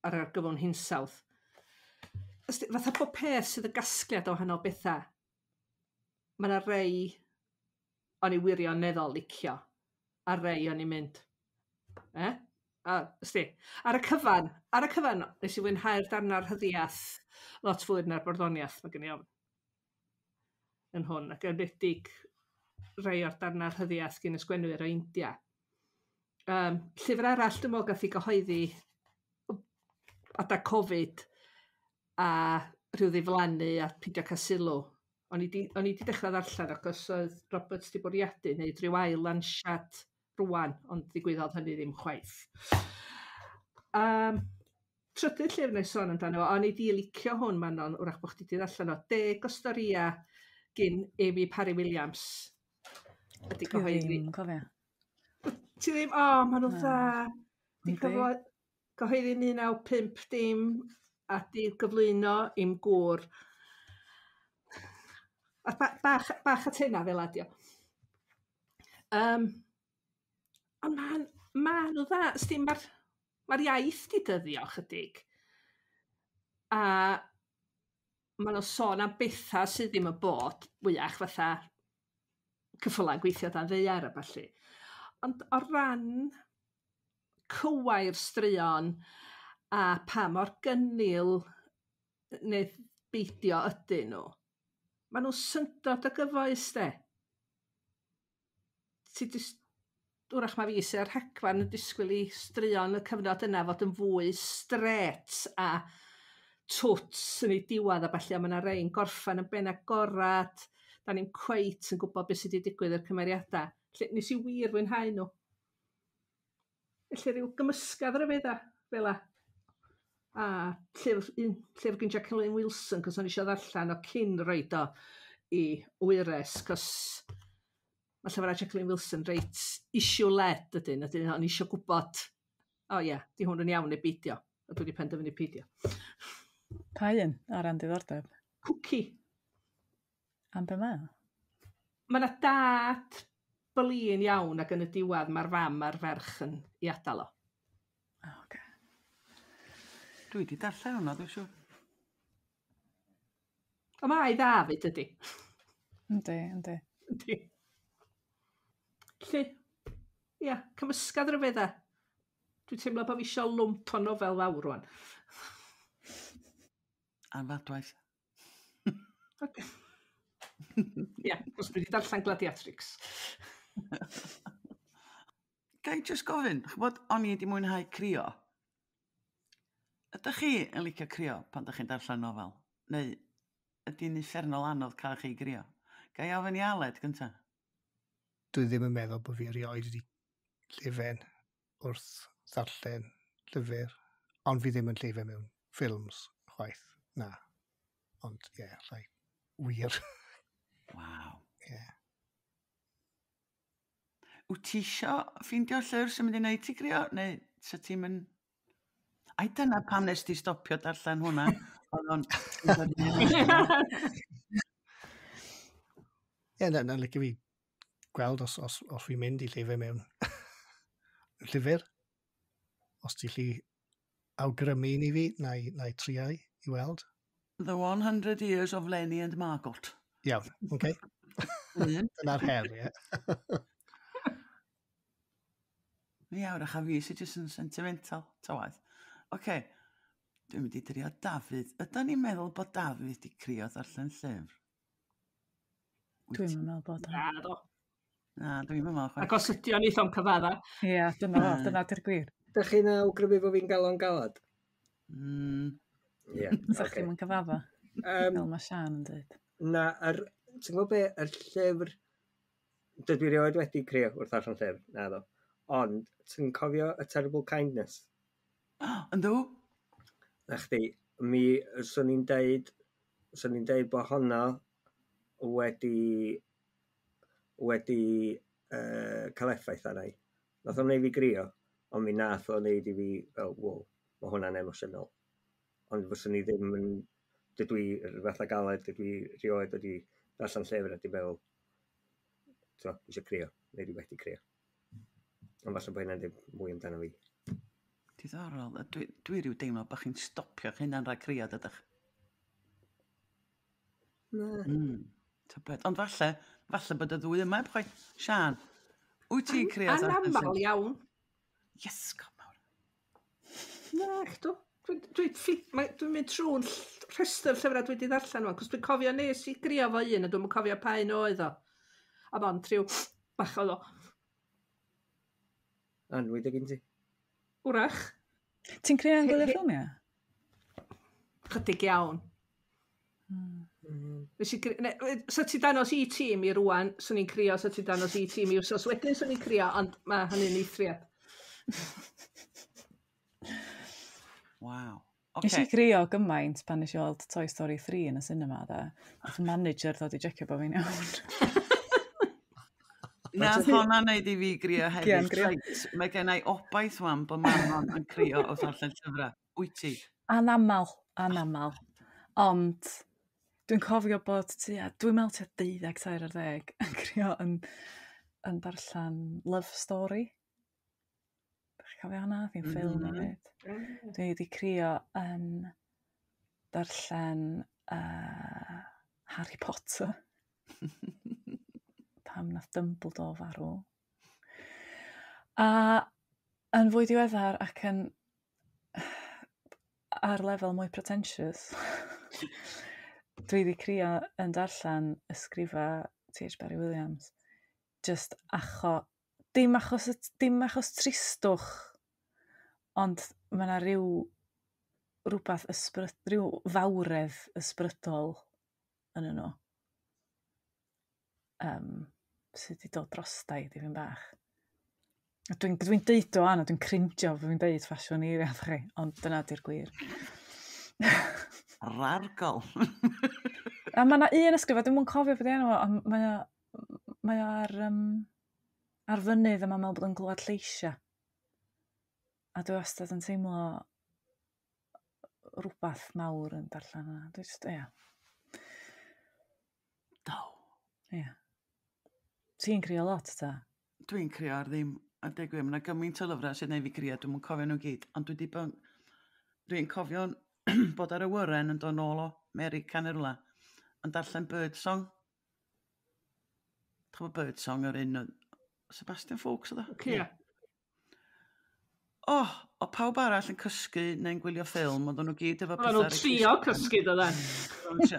Speaker 1: ar argyfwng hinsawdd. Fatha bob peth sydd yn gasgliad o wahanol bethau, mae yna rei o'n i wirioneddol licio, a rei o'n i'n mynd, eh? A, ysdi, ar y cyfan, nes i fwynhau'r darna'r rhyddiaeth lot fwy na'r barddoniaeth, mae gen i ofn yn hwn, ac enwedig rhai o'r darna'r rhyddiaeth gen y sgwenwyr o India. Llyfr arall dwi'n meddwl gath ei gyhoeddi adag Covid a rhyw ddiflannu a pidio cael sylw. O'n i di dechrau ddarllen achos oedd Roberts di bwriadu wneud rhyw ail lansiad rwan, ond ddigwyddodd hynny ddim chwaith. Trydydd llyfr wna i sôn amdano fo, o'n i di licio hwn Manon, wrach bod chdi di ddarllen o, 10 o storia gyn Amy Parry Williams. Ydy
Speaker 4: Dwi
Speaker 1: cyhoeddi.
Speaker 4: ddim yn cofio.
Speaker 1: Ti ddim? O, maen nhw'n
Speaker 4: Na.
Speaker 1: dda. Di
Speaker 4: Yndi.
Speaker 1: Cyhoeddi 1950 a di gyflwyno i'm gŵr. A bach, bach at hynna fel adio. Ond ma nhw dda. Ysdi, mae'r Mae'r iaith di dyddio chydig. A maen nhw'n sôn am bethau sydd ddim yn bod fwyach fatha ceffyla'n gweithio dan ddaear a ballu. Ond o ran cywair straeon a pa mor gynnil neu beidio ydyn nhw, maen nhw'n syndod o gyfoes de. Ti jyst, wrach mae fi sy'n rhagfarn yn disgwyl i straeon y cyfnod yna fod yn fwy stret a twts yn ei diwedd a ballu, a mae yna rei'n gorffan yn ben agorad, da ni'n cweit yn gwybod beth sydd wedi digwydd i'r cymeriadau. Lle, nes i wir fwynhau nhw. Felly rhyw gymysgedd ryfedd fel a. A llyfr, un llyfr gen Jacqueline Wilson, cos o'n i eisiau ddarllen o cyn roed o i wyres, cos mae llyfrau Jacqueline Wilson reit issue-led ydyn, ydyn, o'n i eisiau gwybod, o ie, di hwn yn iawn neu beidio, a dwi wedi penderfynu peidio.
Speaker 4: Pa un o ran diddordeb?
Speaker 1: Cookie.
Speaker 4: Am be mae o?
Speaker 1: Mae yna dad blin iawn ac yn y diwedd mae'r fam a'r ferch yn i adael o.
Speaker 4: O, oce.
Speaker 2: Dwi wedi darllen hwnna, dwi'n siŵr.
Speaker 1: O mae dda fyd ydy.
Speaker 4: Yndi, yndi.
Speaker 1: Yndi. Lly, ia, cymysgedd ryfedda. Dwi'n teimlo bod fi eisiau lwmp o nofel fawr rwan.
Speaker 2: Anfadwaith.
Speaker 1: Ocê. Ia, cos dwi wedi darllen Gladiatrix.
Speaker 2: Ga i jyst gofyn, ch'bod, o'n i wedi mwynhau crio. Ydych chi yn licio crio pan ydych chi'n darllen nofel? Neu ydy'n uffernol anodd cael chi grio? Ga i ofyn i Aled gynta?
Speaker 5: Dwi ddim yn meddwl bod fi erioed wedi llefen wrth ddarllen llyfr, ond fi ddim yn llefen mewn ffilms chwaith, na. Ond ie, yeah, llai wir.
Speaker 2: Waw.
Speaker 5: Ie. Yeah.
Speaker 2: Wyt ti isio ffeindio llyfr sy'n mynd i wneud ti grio? Neu sa ti'n mynd... Ai dyna pam nes ti stopio darllen hwnna? Oedd o'n...
Speaker 5: Ie, na, licio fi gweld os fi'n mynd i llyfr mewn llyfr. Os ti'n lli awgrymu un i fi, na i triau i weld.
Speaker 2: The 100 Years of Lenny and Margot.
Speaker 5: Iawn, oce.
Speaker 2: Un.
Speaker 5: Dyna'r her, ie.
Speaker 2: Ia, wrach a fi sy'n jyst yn sentimental, ta waeth. Oce, dwi'n mynd i drio Dafydd. Ydan ni'n meddwl bod Dafydd wedi crio ddarllen llyfr? Wyt
Speaker 4: Dwi'm
Speaker 2: ti?
Speaker 4: yn meddwl bod o.
Speaker 1: Na, do.
Speaker 2: Na, dwi'n meddwl chwaith.
Speaker 1: Ac os ydi o'n eitha o'n cyfadda.
Speaker 4: Ie, dyna fo,
Speaker 2: Na.
Speaker 4: dyna di'r gwir.
Speaker 3: Dych chi'n awgrymu bod fi'n galon galad? Ie,
Speaker 4: Sa
Speaker 3: oce.
Speaker 4: chdi'm yn cyfadda, fel mae Sian yn dweud.
Speaker 3: Na, ti'n gwybod be, yr llyfr, dydw i rioed wedi crio wrth darllen llyfr, na ddo. Ond, ti'n cofio A Terrible Kindness?
Speaker 2: Yndw?
Speaker 3: Na chdi, mi, swn i'n deud, swn i'n deud bod honno wedi cael effaith arna i. Nath o'n neud fi grio, ond mi nath o'n neud i fi fel, wow, mae hwnna'n emosiynol. Ond fyswn i ddim yn, dydw i, yr fath o galed, dydw i rioed wedi darllen llyfr a di meddwl, t'mo, dwi eisiau crio, neu dwi wedi crio. Ond falle bod hynna'n deud mwy amdano fi.
Speaker 2: Diddorol. A dwi rhyw deimlo bod chi'n stopio'ch hunan rhag crio, dydych?
Speaker 3: Na.
Speaker 2: Tybed. Ond falle bod y ddwy yma heb chwaith. Sian, wyt ti'n crio darllen
Speaker 1: Anamal
Speaker 2: llyfr?
Speaker 1: iawn.
Speaker 2: Yes, God mawr.
Speaker 1: Na, chdw. Dwi'n mynd trwy'n rhestr llyfrau dwi wedi ddarllen nhw, cos dwi'n cofio nes i grio fo un, a dwi'n cofio pa un oedd o. A mond rhyw bach oedd o.
Speaker 3: Anwyd o gyn ti.
Speaker 1: Wrach,
Speaker 4: Ti'n crio yn gwylio ffilmiau?
Speaker 1: chydig iawn. Nes i ne, sa ti danos i tîm i rwan, swn i'n crio, sa ti danos i tîm i wsos wedyn swn i'n crio, ond mae hynny'n eithriad.
Speaker 2: Waw.
Speaker 4: Nes i
Speaker 2: Oce.
Speaker 4: grio gymaint pan nes i weld Toy Story 3 yn y cinema, da. Nath manager ddod i jecio bod fi'n iawn.
Speaker 2: Nath honna wneud i fi grio
Speaker 4: Gian
Speaker 2: hefyd.
Speaker 4: grio.
Speaker 2: Reit, mae gen i obaith wan bod Manon yn crio wrth darllen llyfrau. Wyt ti?
Speaker 4: Anamal, anamal. Ond dwi'n cofio bod tua, dwi'n meddwl tua 12 ar ddeg yn crio yn darllen Love Story. Chi'n cofio hwnna? Oedd hi'n ffilm hefyd. Dwi wedi crio yn darllen Harry Potter. Pam nath Dumbledore farw. A yn fwy diweddar ac yn ar lefel mwy pretentious, dwi wedi crio yn darllen ysgrifa T.H. Barry Williams. Just dim achos tristwch, ond mae yna rhywbeth ysbryd, rhyw fawredd ysbrydol yn nhw. Sydd wedi dod drosta i dipyn bach. A dwi'n deud o anna, dwi'n cringio fod fi'n deud ffasiwn eiriau chi, ond dyna di'r gwir.
Speaker 2: Rargol.
Speaker 4: A mae yna un ysgrif, a dwi'm yn cofio beth enw, ond mae o ar fynydd a mae'n meddwl bod o'n glywed lleisiau. A dwi wastad yn teimlo rhywbeth mawr yn darllen yna. Dwi just, ia.
Speaker 2: Do.
Speaker 4: Ia. Ti'n crio lot, ta?
Speaker 2: Dwi'n crio ar ddim, a deg gwir, mae yna gymaint o lyfrau sydd wneud fi crio, dwi'm yn cofio nhw gyd, ond dwi wedi bod, dwi'n cofio bod ar awyren yn dod nôl o America neu rhywle, yn darllen Birdsong. Ti'n gwybod Birdsong yr un o Sebastian Faulks oedd o?
Speaker 1: Oce.
Speaker 2: O, o pawb arall yn cysgu neu'n gwylio ffilm, oedden nhw gyd efo
Speaker 1: Oedden nhw'n
Speaker 2: ar eu
Speaker 1: trio
Speaker 2: clustiau.
Speaker 1: cysgu, doedden.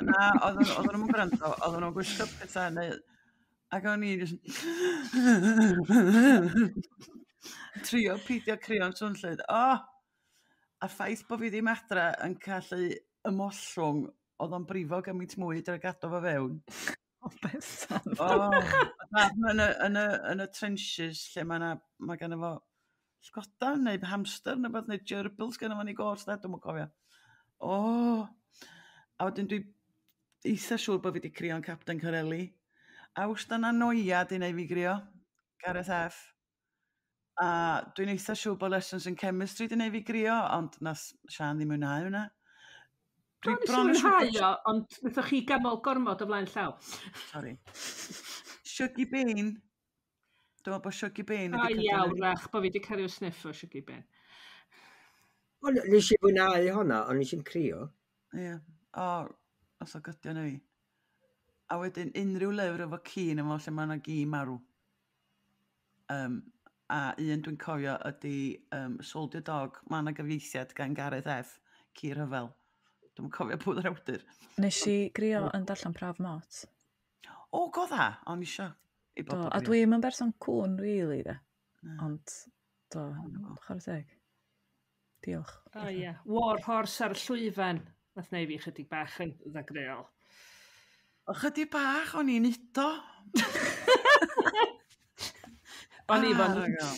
Speaker 2: Na, oedden nhw'n gwrando, oedden nhw'n gwisgo pethau neu... Ac o'n i jyst trio peidio crio'n swnllyd. O! A ffaith bod fi ddim adra yn cael ymollwng, oedd o'n brifo gymaint mwy drwy gadw fo fewn.
Speaker 4: O, Bethan.
Speaker 2: O, yn y trenches lle mae gynno fo llygodan neu hamster neu beth, neu gerbils gynno fo yn ei gors, da, dwi'm yn cofio. O! A wedyn dwi eitha siŵr bod fi wedi crio'n Captain Corelli. Awst yna noia di neud fi grio, Gareth F. A dwi'n eitha siŵr bod Lessons in Chemistry di neud fi grio, ond nath Sian ddim mwynhau hwnna.
Speaker 1: Dwi
Speaker 2: Dwi
Speaker 1: nes i
Speaker 2: bron yn siŵr
Speaker 1: mwynhau o, ond wnaethoch chi ganmol gormod o flaen llaw.
Speaker 2: Sorry. Shuggie Bain. Dwi'n meddwl bod Shuggie Bain
Speaker 1: O
Speaker 2: wedi
Speaker 1: ia,
Speaker 2: cydio fi.
Speaker 1: wrach, bod fi wedi cael ryw sniff o Shuggie Bain.
Speaker 3: Ond nes i fwynhau honna, ond nes i'n crio.
Speaker 2: Ie. O, os o gydio na fi. A wedyn unrhyw lyfr efo ci yn efo lle mae yna gi marw. A un dwi'n cofio ydy Soldier Dog. Mae yna gyfieithiad gan Gareth F. Ci rhyfel. Dwi'n cofio pwy yr awdur.
Speaker 4: Nes i grio yn darllen Prawf Mot.
Speaker 2: O, go dda. O'n isio i
Speaker 4: Do,
Speaker 2: bobl
Speaker 4: a
Speaker 2: grio.
Speaker 4: dwi'm yn berson cŵn, really, de.
Speaker 2: Na.
Speaker 4: Ond, do, chwarae teg. Diolch.
Speaker 1: O ia. War Horse ar y llwyfan. Nath neu fi chydig bach yn ddagreol.
Speaker 2: O, chydig bach, o'n i'n udo.
Speaker 1: O'n i fo'n...
Speaker 2: Ah,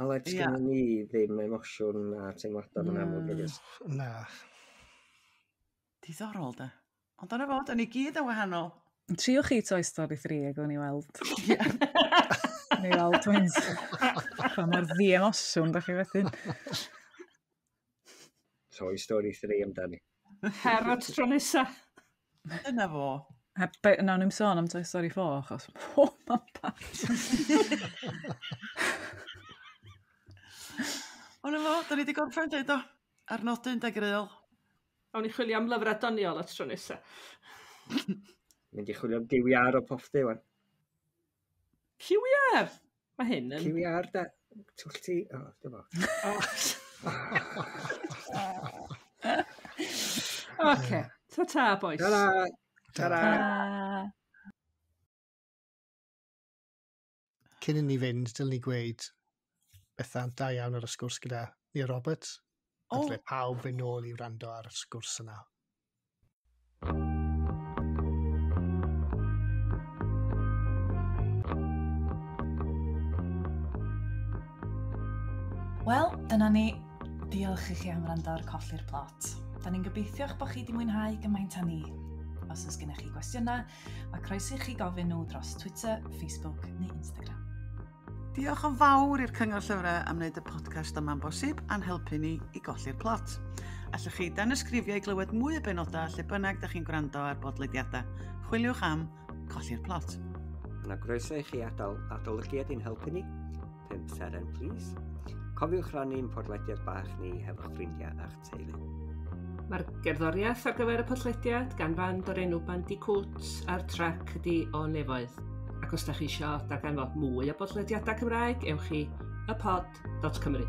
Speaker 3: Alex,
Speaker 2: Ie.
Speaker 3: gynnu ni ddim emosiwn a teimladau yn amlwg, nag oes?
Speaker 5: Na.
Speaker 2: Diddorol, de. Ond dyna fo, da ni gyd yn wahanol.
Speaker 4: Triwch chi Toy Story 3 ac o'n i weld.
Speaker 2: Ie.
Speaker 4: Ni weld twins. Pa mor ddi-emosiwn, da chi fethu.
Speaker 3: Toy Story 3 amdani.
Speaker 1: Herod tro nesa.
Speaker 2: Dyna fo.
Speaker 4: A nawn ni'm sôn am Toy Story 4, achos o, mae'n bad.
Speaker 2: Ond fo, da ni wedi gorffen dweud o. Ar nodyn dagreol.
Speaker 1: Awn ni chwilio am lyfrau doniol y tro nesa.
Speaker 3: Mynd i chwilio am QER o Popty, wan.
Speaker 1: QER! Mae hyn yn...
Speaker 3: QER, da. Twll ti. O, dim o.
Speaker 1: Oce. Ta-ta, boys.
Speaker 3: Ta-ra! Ta-ra!
Speaker 4: Ta.
Speaker 5: Cyn i ni fynd, dylen ni gweud Bethan, da iawn ar y sgwrs gyda Nia Roberts. A
Speaker 2: O.
Speaker 5: dyle pawb fynd nôl i wrando ar y sgwrs yna.
Speaker 4: Wel, dyna ni. Diolch i chi am wrando ar Colli'r Plot. Da ni'n gobeithio eich bod chi wedi mwynhau gymaint â ni. Os oes gennych chi gwestiynau, mae croeso i chi gofyn nhw dros Twitter, Facebook neu Instagram.
Speaker 2: Diolch yn fawr i'r Cyngor Llyfrau am wneud y podcast yma'n bosib a'n helpu ni i golli'r plot. Allwch chi danysgrifio i glywed mwy o benodau lle bynnag da chi'n gwrando ar bodlediadau. Chwiliwch am Colli'r Plot.
Speaker 3: Yna groeso i chi adael adolygiad i'n helpu ni. 5 seren, please. Cofiwch rannu'n podlediad bach ni hefo'ch ffrindiau a'ch teulu.
Speaker 1: Mae'r gerddoriaeth ar gyfer y podlediad gan fand o'r enw Bandicoot a'r trac ydi O Nefoedd. Ac os da chi isio darganfod mwy o bodlediadau Cymraeg, ewch i ypod.cymru.